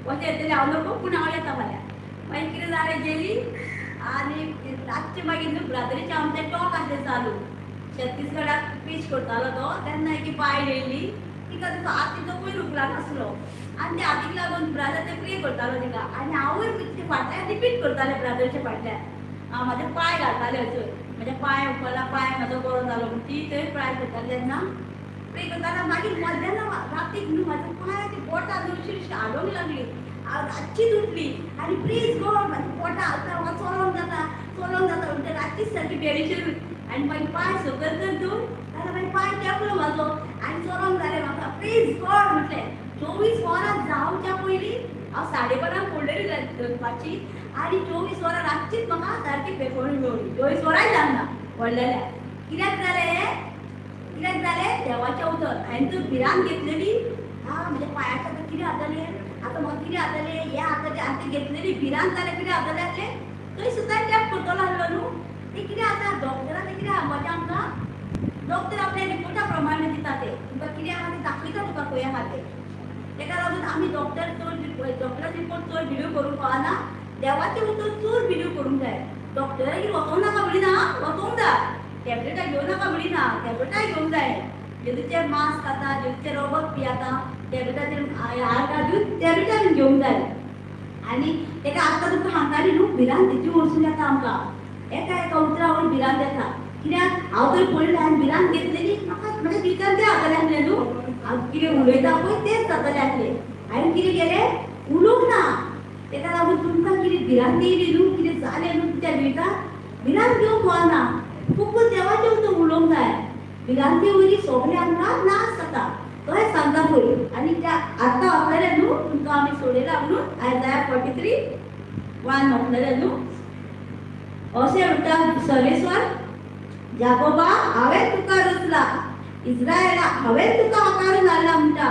कशें येतलें हांव नको पूण हांव येता फाल्यां. मागीर कितें जालें, गेली आनी रातचें मागीर न्हू ब्रादरीचें आमचें टॉक आसलें चालू, छत्तीसगडाक पीच करतालो तो, तेन्ना एक बायल येयली, तिका तसो हात तिचो वयर उखला नासलो आनी त्या हातीक लागून ब्रादर ते प्रे करतालो तिका, आनी हांवूय तिचे फाटल्यान रिपीट करतालें ब्रादरच्या फाटल्यान, हांव म्हाजे पांय घालतालें हयसर, म्हजे पांय उखला, पांय म्हाजो बरो जालो म्हण ती थंय पांय करताली तेन्ना प्रे करताना. मागीर मध्यान रातीक न्हू म्हाज्या पांयाची बोटां न्हू अशी अशी हालोवंक लागली, हांव रातचीच उठली आनी प्रेज गॉड म्हाजी बोटां हालता, म्हाका चलोंक जाता, चलोंक जाता म्हणटा रातचीच सारकी बेडीचेरूच. आनी मागीर पांय सकयल तर तूं जाल्यार मागीर पांय तेंकलो म्हाजो आनी चलोंक जालें म्हाका, प्रेज गॉड म्हटलें. 24 वरां जावच्या पयलीं हांव 12:30 पडलेली दनपारची, आनी 24 वरां रातचीच म्हाका सारकी बेफोणी मेवली, 24 वरांय जावंक ना व्हडलेल्या. कित्याक जालें, कित्याक जालें, देवाचें उतर हांवें तर भिरांत घेतलेली, हा म्हज्या पांयाचें आतां कितें जातलें, आतां म्हाका कितें जातलें, हें जातलें, आनी तें घेतलेली भिरांत जालें कितें जातलें आसलें, थंय सुद्दां टॅप करतलो आसलो न्हू. तें कितें आतां डॉक्टरान तें कितें म्हजें आमकां डॉक्टर आपल्या रिपोर्टा प्रमाणे दिता ते तुमकां कितें आहा तें दाखयता तुका खंय आहा तें. तेका लागून आमी डॉक्टर चड डॉक्टराचे रिपोर्ट चड बिलीव करूंक कळना, देवाचें उतर चड बिलीव करूंक जाय. डॉक्टरागेर वचोंक नाका म्हणिना, वचोंक जाय. टॅबलेटां घेवं नाका म्हणिना, टॅबलेटां घेवंक जाय. जेजूचें मांस खाता, जेजूचें रगत पियाता, टॅबलेटाचेर आर्गां दिवन टॅबलेटां बीन घेवंक जाय. आनी तेका आतां तुमकां सांगताली न्हू, भिरांत तेची वचून येता आमकां, एका एका उतरावर भिरांत येता. कित्याक हांव तरी पळयलें, हांवें भिरांत घेतलेली, म्हाका म्हज्या जिवितान तें जातलें आसलें न्हू. हांव कितें उलयता पळय तेंच जातलें आसलें. हांवें कितें केलें, उलोवंक ना. तेका लागून तुमकां कितें भिरांत येयली न्हू, कितें जालें न्हू तुमच्या जिवितांत, भिरांत घेवंक मेळना. खूब देवाचें उतर उलोवंक जाय. भिरांती वयली सगळें आमकां नाश जाता, तोय सांगता पळय. आनी त्या आतां वतलें न्हू तुमकां आमी सोडयला म्हणून आयजाया 43:1 वतलें न्हू. अशें म्हणटा सर्वेश्वर, जाकोबा हांवें तुका रचला, इस्रायला हांवें तुका आकारून हाडला म्हणटा.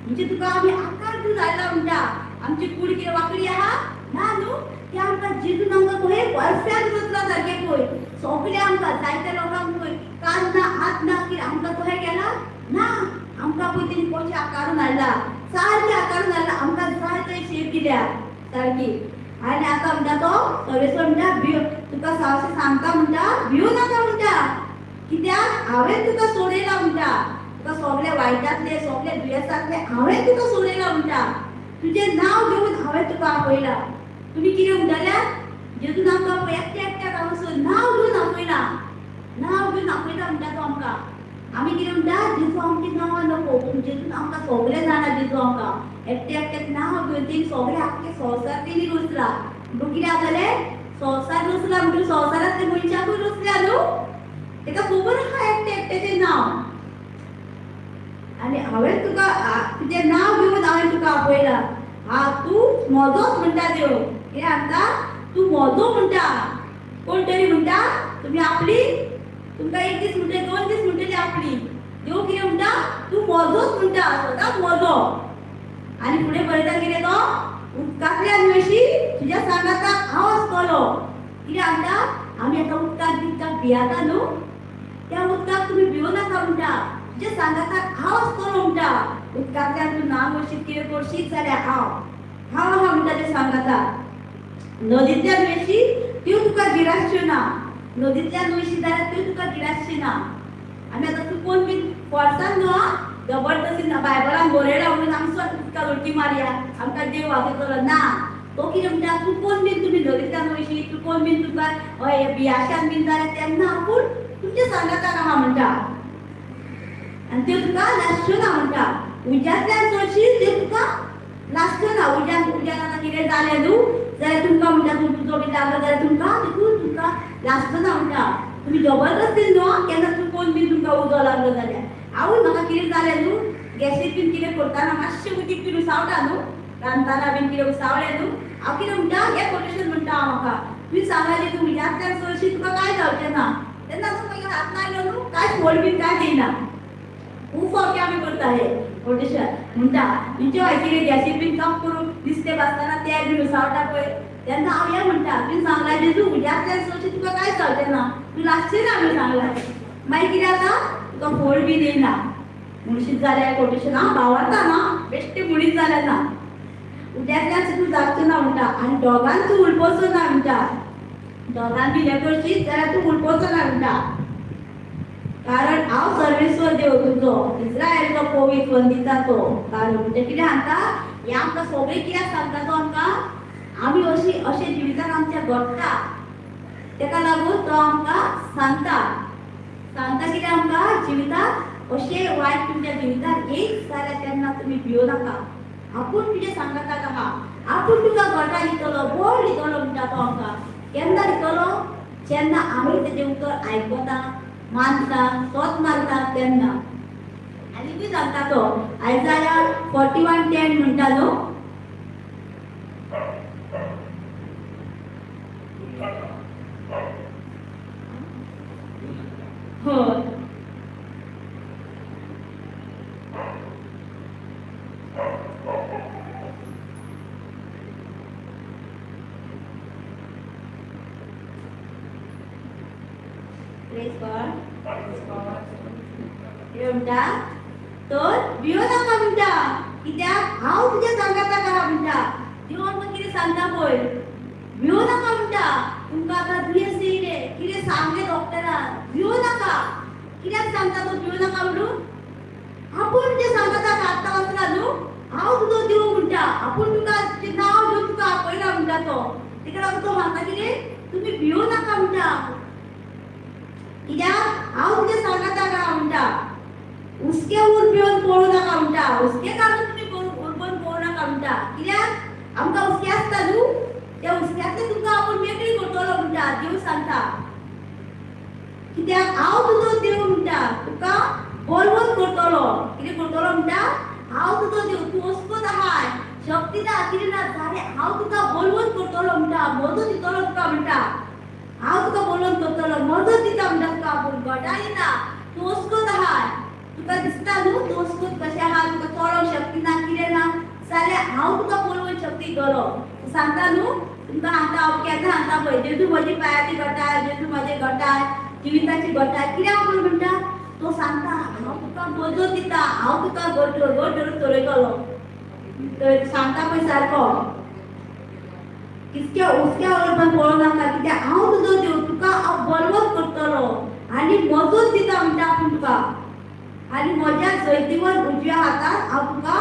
म्हणजे तुका आमी आकार दिवन हाडला म्हणटा. आमची कूड कितें वांकडी आहा ना न्हू, ते आमकां जेजून आमकां पळय परफेक्ट रचला सारकें पळय. सगळें आमकां जायत्या लोकांक पळय कान ना हात ना कितें आमकां तशें केलां ना. आमकां पळय तेणी कशें आकारून हाडला, सारकें आकारून हाडला, आमकां जाय थंय शेप दिल्या सारकी. आनी आतां म्हणटा तो सर्वेश्वर म्हणटा, भियो तुका अशें सांगता म्हणटा, भियो नाका म्हणटा, कित्याक हांवें तुका सोडयला म्हणटा. तुका सगळे वायटांतले सगळे दुयेंसांतले हांवें तुका सोडयला म्हणटा. तुजें नांव घेवन हांवें तुका आपयला. तुमी कितें म्हणटल्या, जेजून आमकां पळय एकट्या एकट्याक हांगासर नांव घेवन आपयला, नांव घेवन आपयता म्हणटा तो आमकां. आमी कितें म्हणटा, जेजू आमचीं नांवां नको, पूण जेजून आमकां सगळें जाणा. जेजू आमकां एकट्या एकट्याक नांव घेवन तेणी सगळें आख्खें संवसार तेणी रचला. म्हणून कितें जातलें, संवसार रचला म्हणून संवसारांतले मनशाकूय रचल्या न्हू, तेका खबर आहा एकट्या एकट्याचें नांव. आनी हांवें तुका तुजें नांव घेवन हांवें तुका आपयला. हा तूं म्हजोच म्हणटा देव. कितें सांगता, तूं म्हजो म्हणटा. कोण तरी म्हणटा तुमी आपली, तुमकां एक दीस म्हणटले, 2 दीस म्हणटली आपली. देव कितें म्हणटा, तूं म्हजोच म्हणटा, सदांच म्हजो. आनी फुडें बरयता कितें तो, उदकांतल्यान वयशी तुज्या सांगाताक हांव आसतलो. कितें सांगता, आमी आतां उदकाक बिदकाक भियाता न्हू, त्या उदकाक तुमी भियो नाका म्हणटा, तुज्या सांगाताक हांव आसतलो म्हणटा. उदकांतल्यान तूं न्हांग वशीत कितें करशीत जाल्यार हांव हांव आहा म्हणटा ते सांगाताक. नदींतल्यान वयशी त्यो तुका गिरासच्यो ना, नदींतल्यान वयशी जाल्यार त्यो तुका गिरासच्यो ना. आमी आतां चुकोन बीन फोर्सान न्हू जबरदस्ती बायबलान बरयला म्हणून आमी स्वता उदकाक उडकी मारया, आमकां देव वाचयतलो ना. तो कितें म्हणटा, चुकोन बीन तुमी नदींतल्यान वयशी, चुकोन बीन तुमकां हय बियाशान बीन जाल्यार तेन्ना आपूण तुमच्या सांगाताक आहा म्हणटा. आनी त्यो तुका लासच्यो ना म्हणटा. उज्यांतल्यान चडशी त्यो तुका लासच्यो ना. उज्यान उज्यान आतां कितें जालें न्हू जाल्यार तुमकां म्हणटा, तुमचो बी लागलो जाल्यार तुमकां तितून तुमकां लासचो ना म्हणटा. तुमी जबरदस्तीन न्हू केन्ना चुकोन बीन तुमकां उजो लागलो जाल्यार. आवय म्हाका कितें जालें न्हू, गॅसीर बीन कितें करतना मातशें उदीक बीन उसावता न्हू, रांदतना बीन कितें उसावलें न्हू, हांव कितें म्हणटा, हें कोटेशन म्हणटा हांव म्हाका, तुवें सांगलें तूं उज्यांतल्यान चडशी तुका कांय जावचें ना. तेन्ना तूं मागीर हात लायलो न्हू, कांय फोड बीन कांय दिना. खूब फावटी आमी करता हें कोटेशन म्हणटा. तुमचे हय कितें गॅसीर बीन काम करून दिसते बासतना तेल बीन उसावता पळय, तेन्ना हांव हें म्हणटा, तुवें सांगलां जेजू उज्यांतल्यान चडशी तुका कांय जावचें ना, तूं लासचें ना म्हणून सांगलां. मागीर कितें जाता, तुका फोड बीन येयना. म्हणशीत जाल्यार कोटेशन हांव भावार्ता ना, बेश्टें म्हणीत जाल्यार ना. उज्यांतल्यान तूं जावचें ना म्हणटा. आनी दोगान तूं उलपोचो ना म्हणटा. दोगान बी हें करशीत जाल्यार तूं उलपोचो ना म्हणटा. कारण हांव सर्वेश्वर देव तुजो, इस्रायलचो पवित्र वंदिता तो. कारण म्हणजे कितें सांगता, हें आमकां सगळें कित्याक सांगता तो आमकां, आमी अशी अशें जिवितान आमच्या घडटा तेका लागून तो आमकां सांगता. सांगता कितें आमकां, जिवितांत अशें वायट तुमच्या जिवितांत येयत जाल्यार तेन्ना तुमी भियो नाका. आपूण तुजें सांगाताक आहा, आपूण तुका घटा दितलो, बळ दितलो म्हणटा तो आमकां. केन्ना दितलो, जेन्ना आमी तेजें उतर आयकता, मानता, तोच मानता तेन्ना. आनी सांगता तो आयजाया 41:10 म्हणटा न्हू, हय Praise God. Praise God. कितें म्हणटा तर भियो नाका म्हणटा, कित्याक हांव तुज्या सांगाताक आहा म्हणटा. देव आमकां कितें सांगता पळय, भियो नाका म्हणटा. तुमकां आतां दुयेंस येयलें, कितें सांगलें डॉक्टरान, भियो नाका. कित्याक सांगता तो भियो नाका म्हणून? आपूण तुज्या सांगाताक आतां वचना न्हू, हांव तुजो देव म्हणटा. आपूण तुका तुजें नांव घेवन तुका आपयला म्हणटा तो. तेका लागून तो सांगता कितें, तुमी भियो नाका म्हणटा, कित्याक हांव तुज्या सांगाताक आहा म्हणटा. हुस्के उरबेवन पळोवं नाका म्हणटा, हुस्के काडून तुमी उरबोवन पळोवं नाका म्हणटा. कित्याक आमकां हुस्के आसता न्हू, त्या हुस्क्यांतले तुमकां आपूण मेकळी करतलो म्हणटा. देव सांगता, कित्याक हांव तुजो देव म्हणटा, तुका बलवंत करतलो. कितें करतलो म्हणटा? हांव तुजो देव, तूं अस्कोत आहाय, शक्ती ना, कितें ना जाल्यार हांव तुका बलवंत करतलो म्हणटा, मदत दितलो तुका म्हणटा. हांव तुका बलवंत करतलो, मदत दिता म्हणटा तुका, आपूण घटाय दिता. तूं अस्कोत आहाय, तुका दिसता न्हू तूं अस्कोत कशें आहा, तुका चलोवंक शक्ती ना, कितें ना जाल्यार हांव तुका बलवंत शक्ती दितलो. सांगता न्हू तुमकां, सांगता हांव केन्ना सांगता पळय, जेजू म्हजी पांयाची घटाय, जेजू म्हजे घटाय, जिविताची घटाय. कित्याक म्हूण म्हणटा? तो सांगता हांव तुका मदत दिता, हांव तुका घट घट धरून चलयतलो. तर सांगता पळय सारको, किसक्या हुस्क्या वरपान पळोवं नाका, कित्याक हांव तुजो देव, तुका हांव बलवंत करतलो आनी मजत दिता म्हणटा आपूण तुका. आनी म्हज्या जैतिवंत उजव्या हातान हांव तुका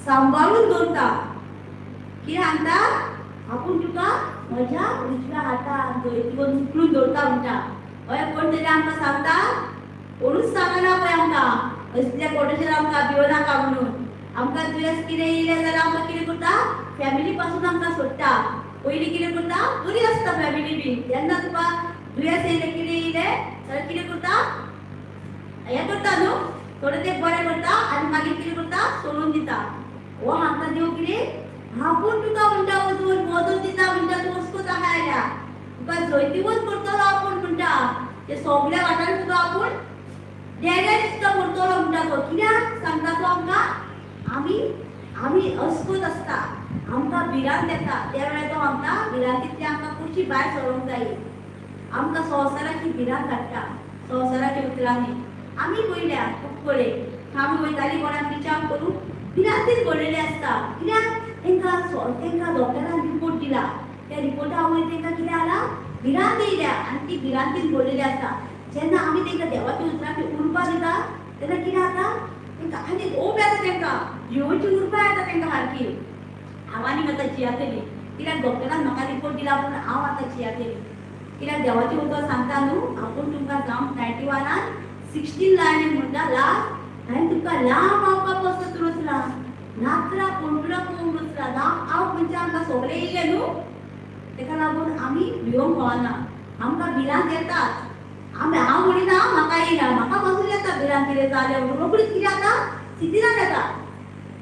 सांबाळून दवरता. कितें सांगता? आपूण तुका म्हज्या उजव्या हातान जैतिवंत उखलून दवरता म्हणटा. हय, कोण तरी आमकां सांगता? कोणूच सांगना पळय आमकां असल्या कोटेशन आमकां भियो नाका म्हणून. आमकां दुयेंस कितें येयलें जाल्यार आमकां कितें करता, फॅमिली पासून आमकां सोडटा. पयलीं कितें करता, बरी आसता फॅमिली बी, जेन्ना तुका दुयेंस येयलें कितें येयलें जाल्यार कितें करता, हें करता न्हू, थोडें तें बरें करता आनी मागीर कितें करता, सोडून दिता. हो सांगता देव कितें, आपूण तुका म्हणटा वचून मदत दिता म्हणटा, तूं वचकूच आहा जाल्यार तुका जैतिवंत करतलो आपूण म्हणटा. ते सगल्या वाठारान तुका आपूण धेर्यान सुद्दां करतलो म्हणटा तो. कित्याक सांगता तो आमकां? आमी आमी अस्कोत आसता, आमकां भिरांत येता, त्या वेळार तो आमकां भिरांतींतली आमकां कुशी भायर सरोंक जाय. आमकां संवसाराची भिरांत हाडटा, संवसाराच्या उतरांनी. आमी पळयल्या खूब कडेन आमी वयताली कोणाक विचार करूं, भिरांतीन भरलेली आसता. कित्याक तेंकां तेंकां डॉक्टरान रिपोर्ट दिला, त्या रिपोर्टा वयर तेंकां कितें आला, भिरांत येयल्या आनी ती भिरांतीन भरलेली आसता. जेन्ना आमी तेंकां देवाच्या उतरांची उर्बा दिता तेन्ना कितें जाता, तेंकां आनी ओप येता, तेंकां जिवोची उर्बा येता तेंकां सारकी. हांव आनी आतां जियातली, कित्याक डॉक्टरान म्हाका रिपोर्ट दिला पूण हांव आतां जियातली. कित्याक देवाचें उतर सांगता न्हू, आपूण तुमकां जावं 91 16 लायन म्हणटा लास्ट, हांवें तुमकां लांब आवपाक पसत रचला, नातरां कोंडुरां पळोवंक रचला. लांब आवप म्हणजे आमकां सगळें येयलें न्हू, तेका लागून आमी भिवंक फावना. आमकां भिरांत येताच. आमी हांव म्हणिना म्हाका येयना, म्हाका पासून येता भिरांत. कितें जालें म्हणून रोखडीच कितें जाता, सितिनान येता,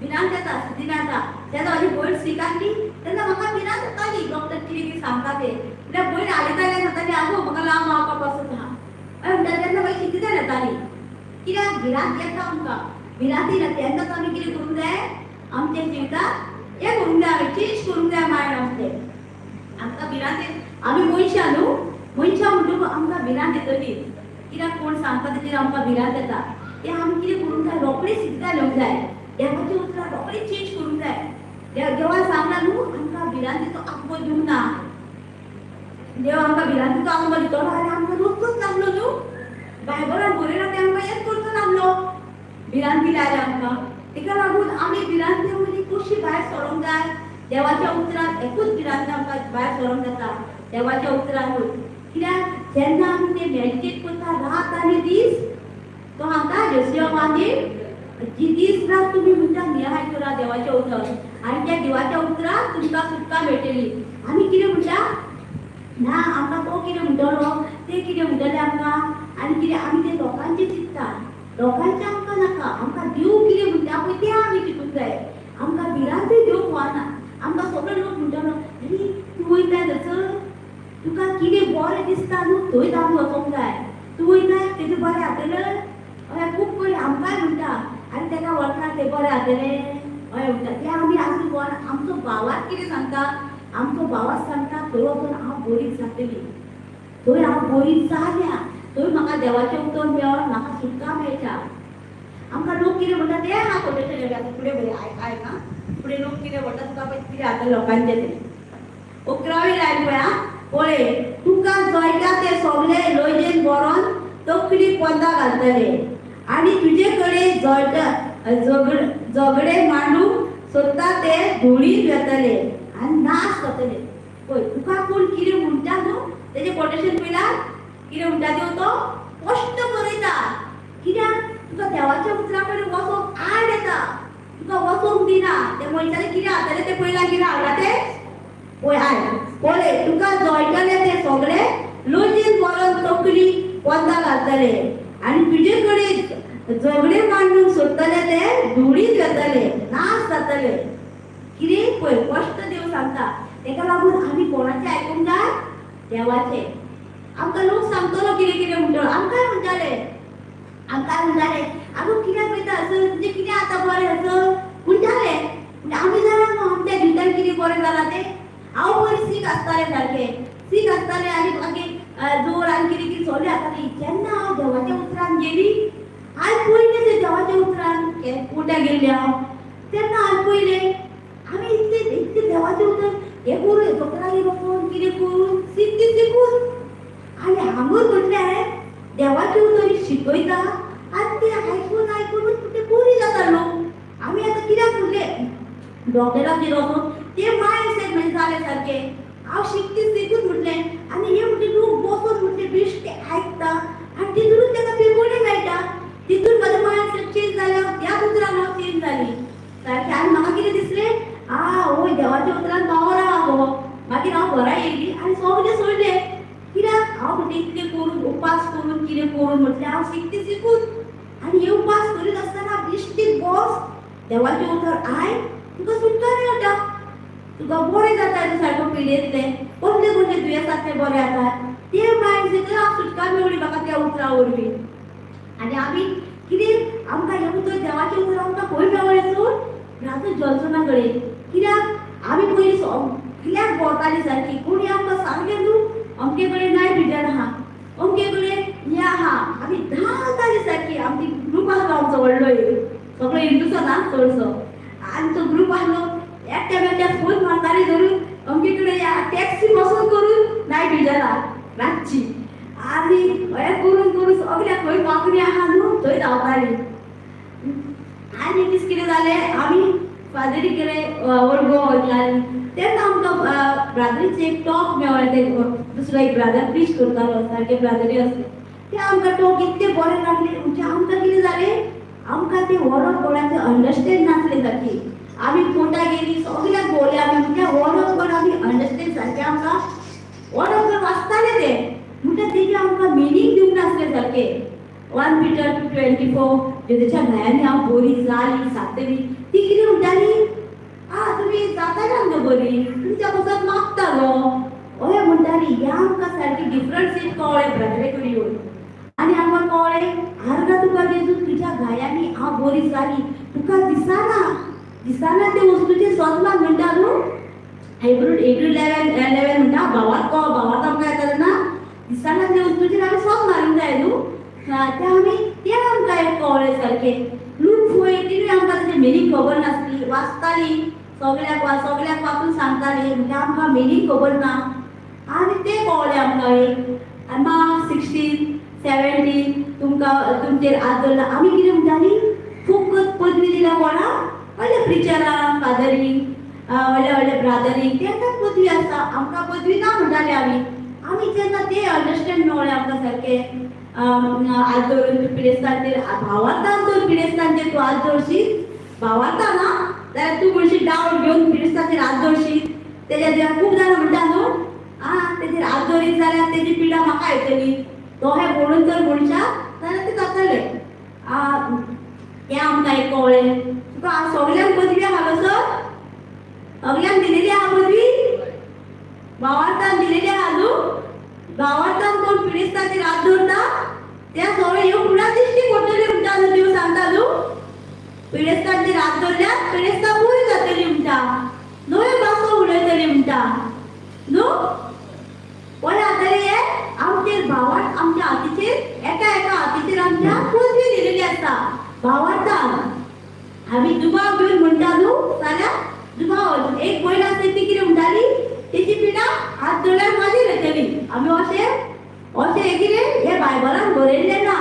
भिरांत येता, सितिनान येता. तेन्ना म्हाजी भयण सीक आसली तेन्ना म्हाका भिरांत येताली, डॉक्टर कितें कितें सांगता ते. म्हळ्यार भयण हालयताली सांगताली, आगो म्हाका लांब आवपाक पासून आहा. हय म्हणटा तेन्ना मागीर सितिनान येताली. कित्याक भिरांत येता आमकां, भिरांत येयना तेन्नाच आमी कितें करूंक जाय, आमच्या जिवितांत हें करूंक जाय, आमी चेंज करूंक जाय मायंड आमचें. आमकां भिरांत आमी मनशां न्हू, मनशां म्हणटकूच आमकां भिरांत येतली. कित्याक कोण सांगता तेजेर आमकां भिरांत येता. तें आमी कितें करूंक जाय, रोखडीच सिद्धा घेवंक जाय, देवाची उतरां रोखडीच चेंज करूंक जाय. देवान सांगला न्हू आमकां भिरांतीचो आत्मो दिवंक ना, देव आमकां भिरांतीचो आत्मो दितलो जाल्यार आमकां रोजचोच लागलो न्हू. बायबलान बरयलां तें आमकां हेच करचो लागलो, भिरांत दिल्या आमकां. तेका लागून आमी भिरांती मदीं कशी भायर सरोंक जाय, देवाच्या उतरान एकूच भिरांत आमकां भायर सरोंक जाता, देवाच्या उतरानूच. कित्याक जेन्ना आमी ते मेडिटेट करता रात आनी दीस, तो सांगता जोसिया मागीर जी दीस रात तुमी म्हणटा नियाळ करा देवाचें उतर, आनी त्या देवाच्या उतरान तुमकां सुटका मेळटली. आमी कितें म्हणटा ना, आमकां तो कितें म्हणटलो, ते कितें म्हणटले आमकां, आनी कितें आमी ते लोकांचें चिंतता. लोकांचें आमकां नाका, आमकां देव कितें म्हणटा पळय तें आमी चिंतूंक जाय. आमकां भिरांतूय दिवंक फावना. आमकां सगळे लोक म्हणटलो, आरे तूं वयता थंयसर, तुका कितें बरें दिसता न्हू थंयच आमी वचोंक जाय. तूं वयता तेजें बरें जातलें. हय खूब पयलीं आमकांय म्हणटा, आनी तेका वळखा तें बरें जातलें हय म्हणटा. तें आमी आजून पळोवना. आमचो भावाक कितें सांगता, आमचो भावाक सांगता थंय वचून हांव बरी जातली, थंय हांव बरी जाल्या, थंय म्हाका देवाचें उतर मेळोन म्हाका सुटका मेळटा. आमकां लोक कितें म्हणटा तें आहा कोटेशन. आतां फुडें बरें आयक आयक आं, फुडें लोक कितें म्हणटा तुका पळय कितें आतां लोकांचें तें. 11वी लायन पळय आं, पळय तुका जळटा ते सगळे लजेन बरोवन तकली पोंदा घालतले आनी तुजे कडेन जळटा झगडे मांडूंक सोदता ते धुळीन वेतले आनी नाश जातले. पळय तुका कोण कितें म्हणटा न्हू तेजें कोटेशन पयला कितें म्हणटा देव तो स्पश्ट बरयता. कित्याक तुका देवाच्या उतरा कडेन वचोंक आड येता, तुका वचोंक दिना. ते मनशाले कितें जातलें तें पयला कितें हाडला तें पळय आयक. पळय तुका जळटले ते सगळे लजेन बरोवन तकली पोंदा घालतले आनी तुजे कडेन झगडे मांडूंक सोदतले ते धुळीन वेतले, नाश जातले. कितें पळय स्पश्ट देव सांगता. तेका लागून आमी कोणाचें आयकूंक जाय? देवाचें. आमकां लोक सांगतलो कितें कितें म्हणटलो. आमकांय म्हणटाले, आमकांय म्हणटाले आगो कित्याक वयता हयसर, तुजें कितें आतां बरें हयसर म्हणटाले. म्हणजे आमी जाणा न्हू आमच्या जिवितान कितें बरें जालां तें. हांव पयलीं सीक आसतालें, सारकें सीक आसतालें आनी मागीर जोर आनी कितें कितें सगळें जातालें. जेन्ना हांव देवाच्या उतरान गेली, हांवें पयलें तें देवाच्या उतरान कोट्या गेल्लें हांव, तेन्ना हांवें पयलें आमी इतले इतले देवाचें उतर हें करून दोतोरागेर वचून कितें करून सीक ती सिकूच. आनी हांगूच म्हटल्यार देवाचें उतर शिकयता आनी तें आयकून आयकूनच ते बरी जाता लोक. आमी आतां कित्याक म्हणलें डॉक्टरागेर वचून ते मायंड सेट म्हणजे जालें सारकें. हांव शिकती शिकूच म्हटलें आनी हे म्हणटे लोक बसून म्हणटे बेश्टे आयकता आनी तितूनच ताका पेपोणी मेळटा. तितून म्हाजें मायंड सेट चेंज जालें, त्याच उतरान हांव चेंज जाली सारकें. आनी म्हाका कितें दिसलें, आ वय देवाच्या उतरान पावर आहा गो. मागीर हांव घरा येयली आनी सगळें सोडलें. कित्याक हांव म्हणटा इतलें करून उपास करून कितें करून म्हटलें हांव शिकती शिकूच. आनी हे उपास करीत आसतना बेश्टी बस देवाचें उतर आयक, तुका सुटका मेळटा, तुका बरें जाता, तूं सारको पिडेंतलें कसले कसले दुयेंसांतलें बरें जाता. ते मायंड सेट हांव सुटका मेवली म्हाका त्या उतरा वरवीं. आनी आमी कितें आमकां हें उतर देवाचें उतर आमकां खंय मेवळें सोड ब्रादर जॉन्सना कडेन. कित्याक आमी पयलीं सगल्याक भोंवतालीं सारकी, कोणी आमकां सांगलें न्हू अमके कडेन नायट विजन आहा, अमके कडेन हें आहा, आमी धांवतालीं सारकी. आमची ग्रूप आसलो आमचो व्हडलो एक, सगळो हिंदूचो ना चडसो आमचो ग्रूप आसलो. एकट्या मेकट्या फोन मारताली धरून अमके कडेन या, टॅक्सी बसून करून नायट विजनाक रातची. आनी हें करून करून सगल्याक खंय मागणी आहा न्हू थंय धांवताली. आनी एक दीस कितें जालें, आमी फादरी कडेन ओल्ड गोवा वयतालीं तेन्ना आमकां ब्रादरीचें एक टॉक मेवळें. ते दुसरो एक ब्रादर प्रीच करतालो, सारके ब्रादरी आसले ते आमकां टॉक इतले बरें लागले. म्हणजे आमकां कितें जालें, आमकां ते वर्ड ऑफ गॉडाचें अंडरस्टँड नासलें सारकी. आमी कोटा गेली सगल्याक भोंवले आमी, म्हणजे वर्ड ऑफ गॉड आमी अंडरस्टँड सारकें आमकां वर्ड ऑफ गॉड वाचताले ते, म्हणटा तेजें आमकां मिनींग दिवंक नासलें सारकें. 1 Peter 2:24 जेजूच्या घायांनी हांव बरी जाली सातवी, ती कितें म्हणटाली, आ तुमी जाताले आमकां बरी, तुमच्या पसत मागता गो अशें म्हणटाली. हें आमकां सारकें डिफरंट सीट कळ्ळें ब्रदरे कडेन येवन. आनी आमकां कळ्ळें आर्गां तुका जेजू तुज्या घायांनी हांव बरी जाली, तुका दिसना दिसना ते वस्तूचें सन्मान म्हणटा न्हू. हिब्रू 11:11 म्हणटा भावार्थ कळ, भावार्थ आमकां येता तेन्ना दिसना ते वस्तूचेर आमी सोद मारूंक जाय न्हू. ते आमी तें आमकां एक कळ्ळें सारकें. लूक 4:18 आमकां तेजें मिनींग खबर नासली, वाचताली सगल्याक सगल्याक वाचून सांगताली, म्हणजे आमकां मिनींग खबर ना आनी तें कळ्ळें आमकां एक. आनी मार्क 16:17 तुमकां तुमचेर हात दवरला. आमी कितें म्हणटाली, खूब पदवी दिल्या कोणाक, व्हडल्या प्रिचरांक, फादरींक, व्हडल्या व्हडल्या ब्रादरींक, तांकां पदवी आसता, आमकां पदवी ना म्हणटाले आमी. आमी जेन्ना तें अंडरस्टँड मेवळें आमकां सारकें, हात दवरून तूं पिडेस्तांचेर भावार्थान तर पिडेस्तांचेर तूं हात दवरशीत, भावार्थान ना जाल्यार तूं म्हणशीत डावट घेवन पिडेस्तांचेर हात दवरशीत. तेज्या खूब जाणां म्हणटा न्हू, आं तेजेर हात दवरीत जाल्यार तेजी पिडा म्हाका येतली, तो हें म्हणून जर मनशाक जाल्यार तें जातलें. तें आमकां एक कळ्ळें. तुका सगल्यांक पदवी आहा गो सर, सगल्यांक दिलेली आहा पदवी, भावार्थान दिलेली आहा न्हू. भावार्थान कोण पिडेस्ताचेर हात दवरता त्या सगळे ह्यो फुडां दिश्टी पडटली म्हणटा न्हू. देव सांगता न्हू, पिडेस्तांचेर हात दवरल्यार पिडेस्तां बरी जातली म्हणटा, नव्यो भासो उलयतली म्हणटा न्हू. पळय जातलें हें आमचेर भावार्थ आमच्या हातीचेर एका एका हातीचेर आमच्या पदवी दिलेली आसता. भावार्थ तेची पिडा हात धरल्यार मागीर येतली. आमी अशें अशें कितें हें बायबलान बरयल्लें ना.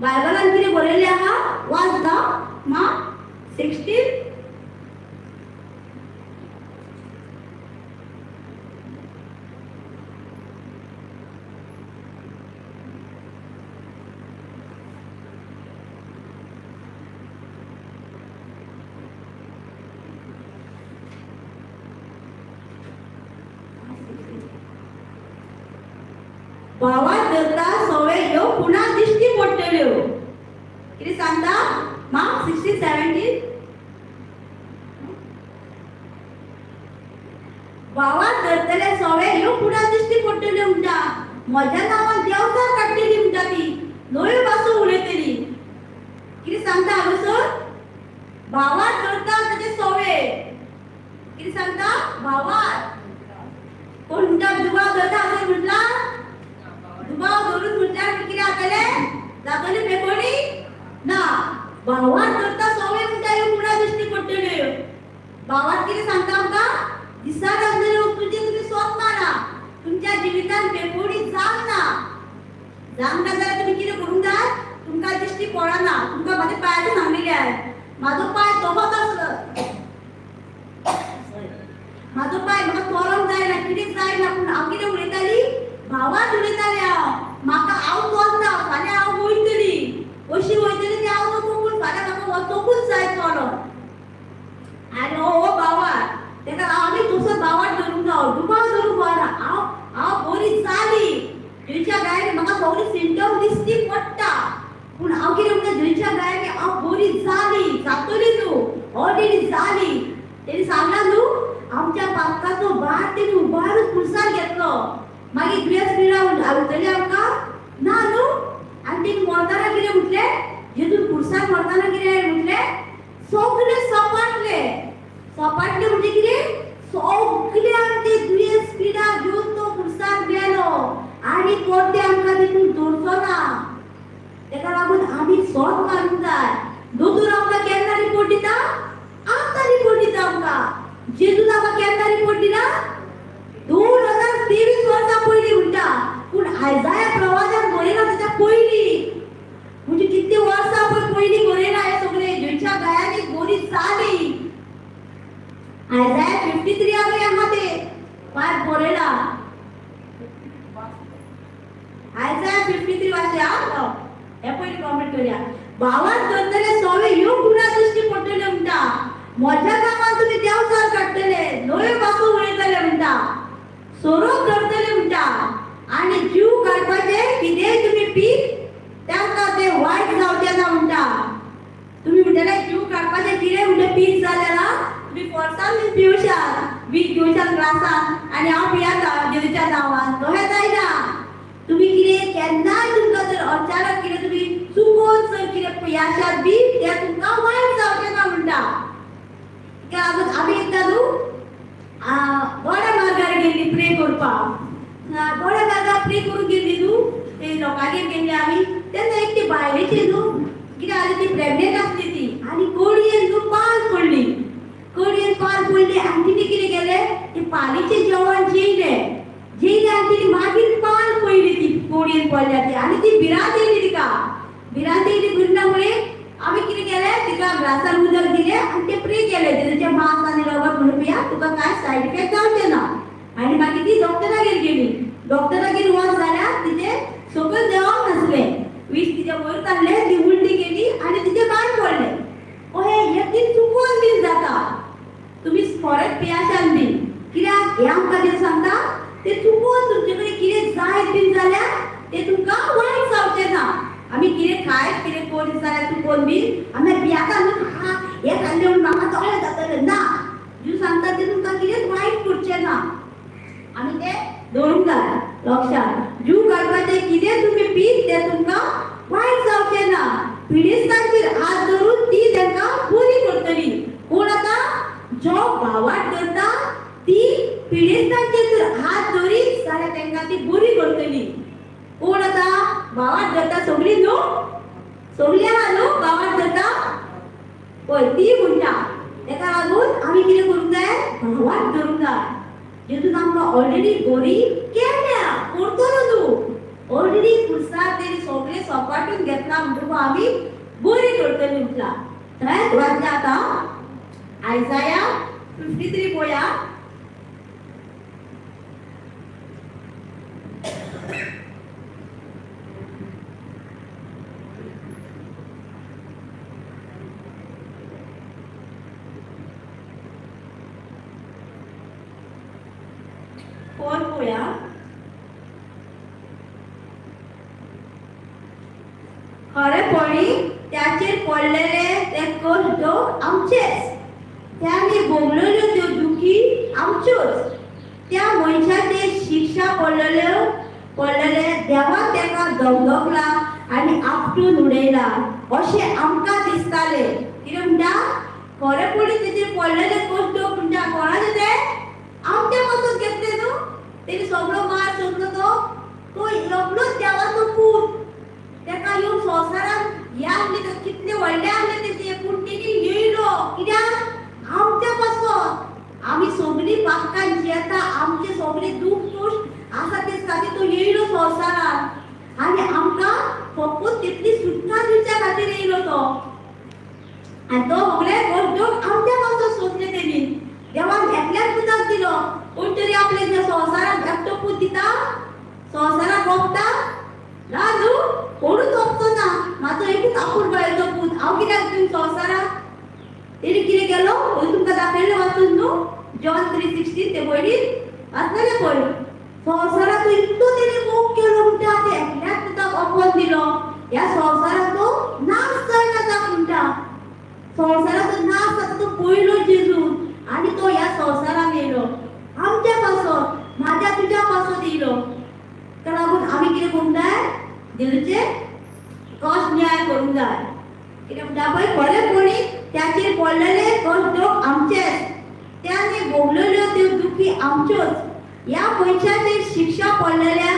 बायबलान कितें बरयल्लें आहा वाचता मा 16. भावात धरता सवे ह्यो पुन्हा दिश्टी पडटल्यो. कितें सांगता मा 16 17. भावात धरतले सवे ह्यो पुन्हा दिश्टी पडटल्यो म्हणटा. म्हज्या नांवान देवचार काडटली म्हणटा, ती नव्यो भासो उलयतली. कितें सांगता हांगासर? भावात धरता तेजे सवे. कितें सांगता? भावात. कोण म्हणटा दुबाव धरता असं म्हटला? दुबाव धरून म्हटल्यार कितें जातलें? जातली बेकोणी ना. भावात धरता सवे म्हणटा ह्यो पुन्हा दिश्टी पडटल्यो. भावात कितें सांगता आमकां? दिसाक आसलेले वस्तूची तुमी सोद मारा. तुमच्या जिवितान बेकोणी जावंक ना. जावंक ना जाल्यार तुमी कितें करूंक जाय? तुमकां दिश्टी पडना. तुमकां म्हाज्या पांयाचें सांगलेलें आहे. म्हाजो पांय दोखत आसलो, म्हाजो पांय म्हाका चलोंक जायना, कितें जायना, पूण हांव कितें उलयताली? भावात उलयतालें हांव. म्हाका हांव चलता, फाल्यां हांव वयतली, अशी वयतली ती हांव नको, पूण फाल्यां म्हाका वचोकूच जाय चलोन. आनी हो भावात तेका आमी तसो भावात धरूंक जावो, दुबाव धरूंक जायना. हांव हांव बरी जाली थंयच्या गायन म्हाका सगळी सिमटम दिसती पडटा, पूण हांव कितें म्हणटा थंयच्या गायन हांव बरी जाली, जातली न्हू, ऑलरेडी जाली. तेणी सांगला न्हू आमच्या पापकाचो भार तेणी उबारून पुरसार घेतलो. मागीर दुयेंस पिडा आवतली आमकां ना न्हू. आनी तेणी मरतना कितें म्हटलें? जेजून पुरसार मरतना कितें म्हटलें? सगळे सपाटले. सपाटले म्हणजे कितें? सगळे आमचे दुयेंस पिडा घेवन तो पुरसार गेलो आनी कोण ते आमकां तितून दवरचो ना. तेका लागून आमी सोद मारूंक जाय. दोतोर आमकां केन्ना रिपोर्ट दिता? आतां रिपोर्ट दिता आमकां. जेजून आमकां केन्ना रिपोर्ट दिला? 2023 वर्सां पयलीं म्हणटा, पूण आयजाया प्रवासान बरयला तेच्या पयलीं. म्हणजे कितली वर्सां पळय पयलीं बरयला हें सगळें. जेच्या गायांनी बरी जाली. आयजाया 53 आमी आहा ते पांय बरयला. आयजाया 53 वाचया हे पयलीं कॉमेंट करूया. भावात धरतले सवे ह्यो गुणा दिश्टी पडटल्यो म्हणटा. म्हज्या नांवान तुमी देवचार काडटले, नव्यो भासो उलयतले म्हणटा, सोरोप धरतले म्हणटा, आनी जीव काडपाचे कितेंय तुमी पीक तांकां ते वायट जावचें ना म्हणटा. तुमी म्हणटले जीव काडपाचें कितें म्हणटा पीक जालें ना, तुमी फोर्सान बी पिवशात, वीख घेवशात ग्लासान आनी हांव पियाता जेजूच्या नांवान, तशें जायना. तुमी कितें केन्नाय तुमकां जर अचानक कितें तुमी चुकोन जर कितें पियाशात बी तें तुमकां वायट जावचें ना म्हणटा. तेका लागून आमी एकदां न्हू गोड्या मार्गार गेल्ली प्रे करपाक. गोड्या मार्गार प्रे करूंक गेल्ली न्हू, ते लोकांगेर गेल्ली आमी. तेन्ना एक ती बायलेची न्हू कितें जालें, ती प्रेग्नेंट आसली ती आनी कडयेन न्हू पाल पडली. कडयेन पाल पडली आनी तिणें कितें केलें, ती पालीचें जेवण जेयलें. जेयलें आनी तिणें मागीर पाल पडली ती कडयेन पडल्या ती, आनी ती भिरांत येयली तिका. भिरांत येयली भिरना मुळे आमी कितें केलें, तिका ग्लासान उदक दिलें आनी तें प्रे केलें, तेजें मांस आनी रगत म्हणून पिया, तुका कांय सायड इफेक्ट जावचें ना. आनी मागीर ती डॉक्टरागेर गेली. डॉक्टरागेर वच जाल्यार तिचें सकयल देंवोंक नासलें, वीज तिच्या वयर काडलें, ती उलटी केली आनी तिचें भायर पडलें. अहें हें ती चुकोन बीन जाता. तुमी परत पियाशान बीन कित्याक हें आमकां कितें सांगता, तें चुकोन तुमचे कडेन कितें जायत बीन जाल्यार तें तुमकां वायट जावचें ना. आमी कितें खायत कितें करीत जाल्यार चुकोन बीन आमी पियाता न्हू, हा हें खाल्लें म्हणून म्हाका दोळे जातले ना. जेजू सांगता तें तुमकां कितेंच वायट करचें ना. आमी तें दवरूंक जाय लक्षात. जीव काडपाचें कितें तुमी पीत तें तुमकां वायट जावचें ना. पिडेस्तांचेर हात धरून ती तांकां बरी करतली. कोण आतां जो भावाट करता ती पिडेस्तांचेर जर हात धरीत जाल्यार तांकां ती बरी करतली. कोण आतां भावाट धरता? सगळीं न्हू, सगळीं आहा न्हू भावाट धरता पळय ती म्हणटा. तेका लागून आमी कितें करूंक जाय? भावाट धरूंक जाय. जेजून आमकां ऑलरेडी बरी केल्या, करतलो न्हू. ऑलरेडी कुर्सार तेणी सगळें सपाटून घेतला म्हणटकूच आमी बरी करतली म्हटला. थंय वाचल्या आतां आयजाया 53 पळया. 4 पळया. खरेपणी त्याचेर पडलेले ते कश्ट आमचेच, त्यांनी भोगलेल्यो त्यो दुखी आमच्योच. त्या मनशाचेर शिक्षा पडलेल्यो पडलेले देवान ताका दगदगला आनी आपटून उडयला अशें आमकां दिसतालें. कितें म्हणटा? खरेपणी तेचेर पडलेले कश्ट म्हणटा कोणाचे ते आमच्या पासून घेतले न्हू. तेणी सगळो मार सोंसलो, तो तो एकलोच देवाचो पूत. तेका येवन संवसारांत हे आसले कितले व्हडले आसले तेचे, पूण तेणी येयलो कित्याक? आमच्या पासून. आमी सगळीं पातकां जियेता, आमचे सगळे दूख कश्ट आसा ते खातीर तो येयलो संवसारांत आनी आमकां फकत तितली सुटका दिवच्या खातीर येयलो तो. आनी तो सगळे कश्ट आमच्या पासून सोंसले तेणी. देवान एकल्याच पुताक दिलो. कोण तरी आपले संवसारांत एकटो पूत दिता, संवसाराक रोखता ना न्हू, कोणूच रोखचो ना. म्हाजो एकूच आपूण बायलचो पूत, हांव कित्याक दिवं संवसाराक? तेणी कितें केलो तुमकां दाखयलें वाचून न्हू, जॉन 3:16 ते पयलीं वाचलेलें पळय. संवसाराचो इतलो तेणी मोग केलो म्हणटा ते एकल्याच पुताक ओपोवन दिलो. ह्या संवसाराचो नाश जायना जाक म्हणटा. संवसाराचो नाश जाता तो पयलो जेजू आनी तो ह्या संवसारान येयलो आमच्या पासत, म्हाज्या तुज्या पासत येयलो. ताका लागून आमी कितें करूंक जाय? जेजूचे कश्ट न्याय करूंक जाय. कितें म्हणटा पळय, खरेपणी त्याचेर पडलेले कश्ट आमचेच, त्याने भोगलेल्यो त्यो दुखी आमच्योच. ह्या मनशाचेर शिक्षा पडलेल्या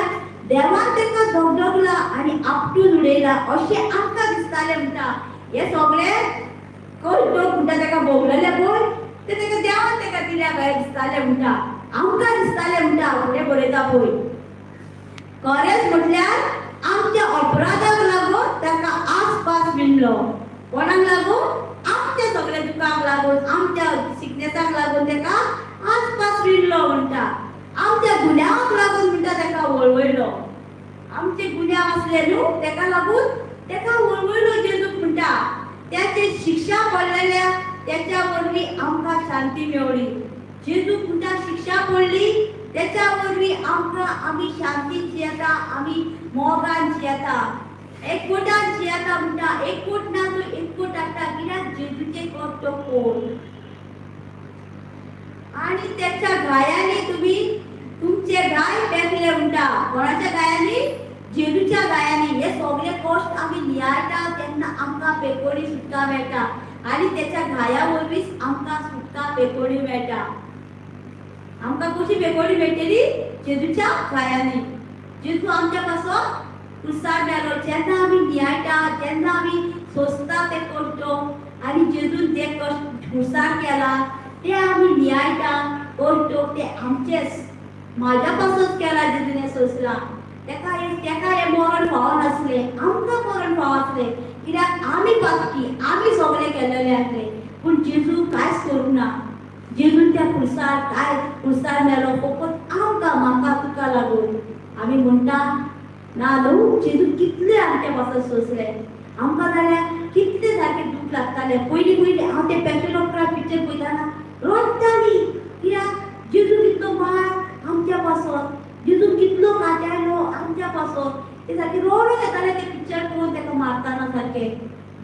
देवान ताका दगदगला आनी आपटून उडयला अशें आमकां दिसतालें म्हणटा. हे सगळे कश्ट म्हणटा ताका भोगलेले पळय ते ताका देवान ताका दिल्या काय दिसतालें म्हणटा, आमकां दिसतालें म्हणटा. फुडें बरयता पळय, खरेंच म्हटल्यार आमच्या अपराधाक लागून ताका आसपास मेळ्ळो. कोणाक लागून? आमच्या सगळ्या दुखांक लागून, आमच्या सिकनेसाक लागून ताका आसपास मेळ्ळो म्हणटा. आमच्या गुन्यांवाक लागून म्हणटा ताका वळवयलो. आमचे गुन्यांव आसले न्हू, ताका लागून ताका वळवयलो जेजूक म्हणटा. त्याचे शिक्षा पडलेल्या त्याच्या वरवीं आमकां शांती मेवली. जेजूक म्हणटा शिक्षा पडली त्याच्या वरवीं आमकां आमी शांतीन जियेता, आमी मोगान जियेता, एकवटान जियेता म्हणटा. एकवट ना तो एकवट हाडटा कित्याक? जेजूचे कश्ट कोण आनी त्याच्या घायांनी तुमी तुमचे घाय पेकले म्हणटा. कोणाच्या घायांनी? जेजूच्या घायांनी. हे सगळे कश्ट आमी नियाळटा तेन्ना आमकां पेकोडी सुटका मेळटा आनी त्याच्या घाया वरवींच आमकां सुटका पेकोडी मेळटा. आमकां कशी पेकोडी मेळटली? जेजूच्या घायांनी. जेजू आमच्या पासून कुर्सार मेलो. जेन्ना आमी नियाळटा, जेन्ना आमी सोंसता ते कश्ट आनी जेजून ते कश्ट कुर्सार केला ते आमी नियाळटा कश्ट ते आमचेच, म्हाज्या पासून केला जेजून हें सोंसलां. तेका हें मरण फावो नासलें, आमकां मरण फावो आसलें कित्याक आमी पातकी, आमी सगळें केलेलें आसलें. पूण जेजू कांयच करूंक ना. जेजून त्या कुर्सार काय कुर्सार मेलो फकत आमकां, म्हाका तुका लागून. आमी म्हणटा ना न्हू, जेजू कितले आमच्या पासून सोंसले. आमकां जाल्यार कितले सारकें दूख लागतालें. पयलीं पयलीं हांव तें पॅशन ऑफ क्रायस्ट पिक्चर पळयतना रडटाली कित्याक जेजू कितलो मार आमच्या पासत, जेजू कितलो कांट्यालो आमच्या पासत. ते सारकें रडून येतालें तें पिक्चर पळोवन ताका मारतना सारकें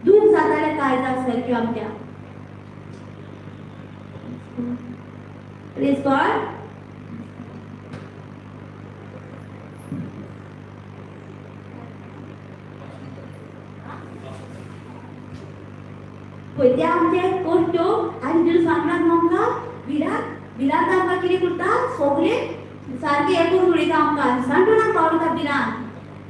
दूख जातालें काळजाक सारकें आमच्या. Praise God. पळय ते आमचे कश्ट आनी जेजू सांगला न्हू आमकां भिरांत, भिरांत आमकां कितें करता? सगळे सारकें हें करून उडयता आमकां, सांडून पावयता भिरांत.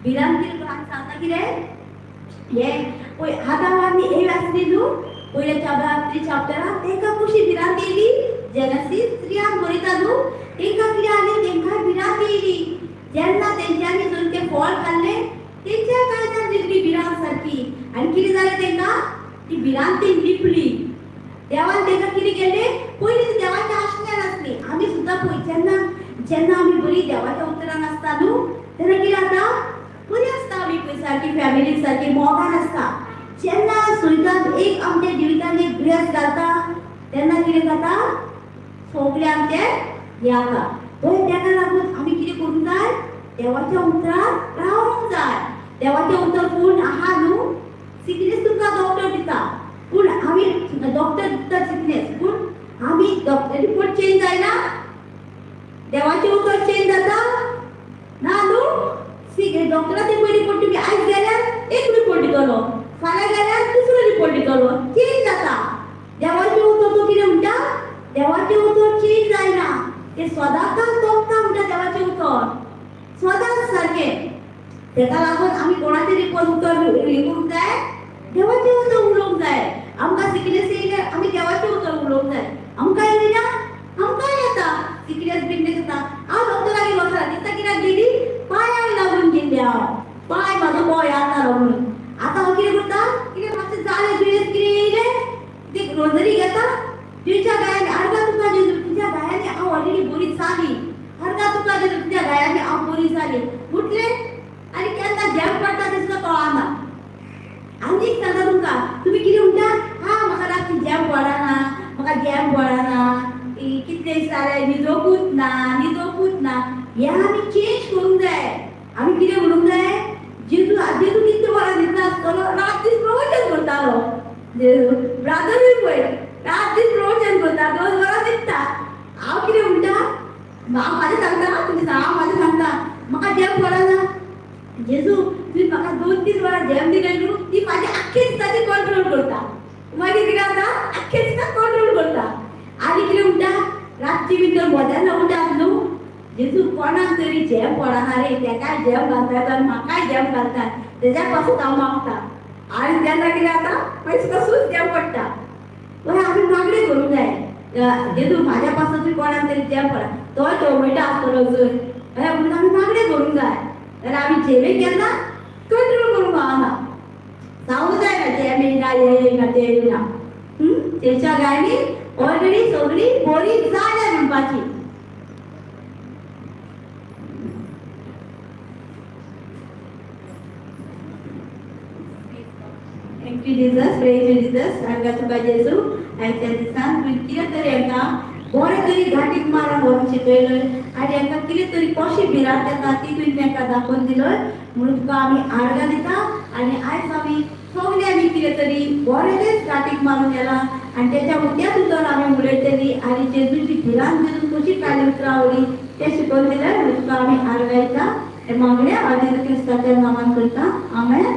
भिरांत कितें सांगता कितें हें पळय आतां आमी हे आसली न्हू पयल्या चॅप्टर 3 चॅप्टरान तांकां कशी भिरांत येयली? जेनसीस 3 बरयता न्हू, तेंकां कितें जालें, तेंकां भिरांत येयली. जेन्ना तेंच्यांनी जर तें फळ खाल्लें तेंच्या काळजान दिसली भिरांत सारकी. आनी कितें जालें तेंकां, ती भिरांतीन लिपली. देवान तेंकां कितें केलें, पयलीं ती देवाच्या आश्न्यान आसली. आमी सुद्दां पळय जेन्ना जेन्ना आमी बरी देवाच्या उतरान आसता न्हू तेन्ना कितें जाता, बरी आसता आमी पळय सारकी फॅमिली सारकी मोगान आसता. जेन्ना सुयतान एक आमच्या जिवितान एक दुयेंस घालता तेन्ना कितें जाता, सगळें आमचें हें जाता. पळय तेका लागून आमी कितें करूंक जाय, देवाच्या उतरान रावंक जाय. देवाचें उतर कोण आहा न्हू, सिकनेस तुमकां डॉक्टर दिता, पूण आमी डॉक्टर दिता सिकनेस, पूण आमी डॉक्टर रिपोर्ट चेंज जायना, देवाचें उतर चेंज जाता ना न्हू. डॉक्टराचे पयली रिपोर्ट तुमी आयज गेल्यार एक रिपोर्ट दितलो, फाल्यां गेल्यार दुसरो रिपोर्ट दितलो, चेंज जाता. देवाचें उतर तो कितें म्हणटा, देवाचें उतर चेंज जायना, तें सदांच तोपता म्हणटा देवाचें उतर सदांच सारकें. तेका लागून आमी कोणाचें रिपोर्ट उतर हें करूंक जाय, देवाचें उतर उलोवंक जाय. आमकां सिकनेस येयल्यार आमी देवाचें उतर उलोवंक जाय. आमकां येयना, आमकांय येता सिकनेस बिकनेस येता. हांव डॉक्टरागेर वचना, दिसता कित्याक गेली, पांयांक लागून गेल्ली हांव, पांय म्हाजो बॉय जातालो म्हणून. आतां हांव कितें करता, कितें मातशें जालें दुयेंस कितें येयलें ते रोजरी घेता, तुज्या गायांनी अर्गा तुका जेजू, तुज्या गायांनी हांव ऑलरेडी बरी जाली, अर्गा तुका जेजू, तुज्या गायांनी हांव बरी जाली उठलें आनी केन्ना झेम पडटा तें सुद्दां कळना. आनी एक सांगता तुमकां, तुमी कितें म्हणटा, हा म्हाका रातची झेम पडना, म्हाका झेम पडना, कितले दीस जाले न्हिदोकूच ना, न्हिदोकूच ना. हें आमी चेंज करूंक जाय. आमी कितें म्हणूंक जाय, जेजू जेजू कितले वरां न्हिदना आसतलो, रात दीस प्रवचन करतालो. जेजू ब्रादरूय पळय रात दीस प्रवचन करता, 2 वरां न्हिदता. हांव कितें म्हणटा, हांव म्हाजें सांगता, तुमी हांव म्हाजें सांगता, म्हाका झेम पडना जेजू, तुवें म्हाका 2-3 वरां झेम दिले न्हू, ती म्हाजी आख्खे दिसाची कंट्रोल करता. मागीर कितें जाता, आख्खे दिसाक कंट्रोल करता. आनी कितें म्हणटा, रातची भितर मध्यान उठात न्हू, जेजू कोणाक तरी झेम पडना रे, तेकाय झेम घालतात आनी म्हाकाय झेम घालतात, तेज्या पासून हांव मागता. आनी तेन्ना कितें जाता, मागीर कसूच झेम पडटा. पळय आमी मागणी करूंक जाय, जेजू म्हाज्या पासून तुवें कोणाक तरी झेम पडा, तोय टोमेटो आसतलो जर, अशें म्हणून आमी मागणी करूंक जाय. जाल्यार आमी झेमे केन्ना कंट्रोल करूंक पावना, जावंक जायना झेम येयना, हें येयना, तें येयना. तेच्या गायनी ऑलरेडी सगळी बरी जाल्या म्हणपाची. Thank you Jesus, praise you Jesus. हांगा तुका जेजू आयच्या दिसान तुवें कितें तरी हांकां बरें तरी घांटीक मारून व्हरून शिकयलय आनी हांकां कितें तरी कशी भिरांत येता ती तुवें तांकां दाखोवन दिलय, म्हणून तुका आमी आर्गां दिता. आनी आयज आमी सगळीं आमी कितें तरी बरें तेच घांटीक मारून गेला आनी तेच्या त्याच उतर आमी उलयतली आनी जेजूची भिरांत जेजून कशी काडली उतरावली तें शिकोवन दिलें, म्हणून तुका आमी आर्गां दिता. हें मागणें हांव जेजू क्रिस्ताच्या नांवान करता, आमेन.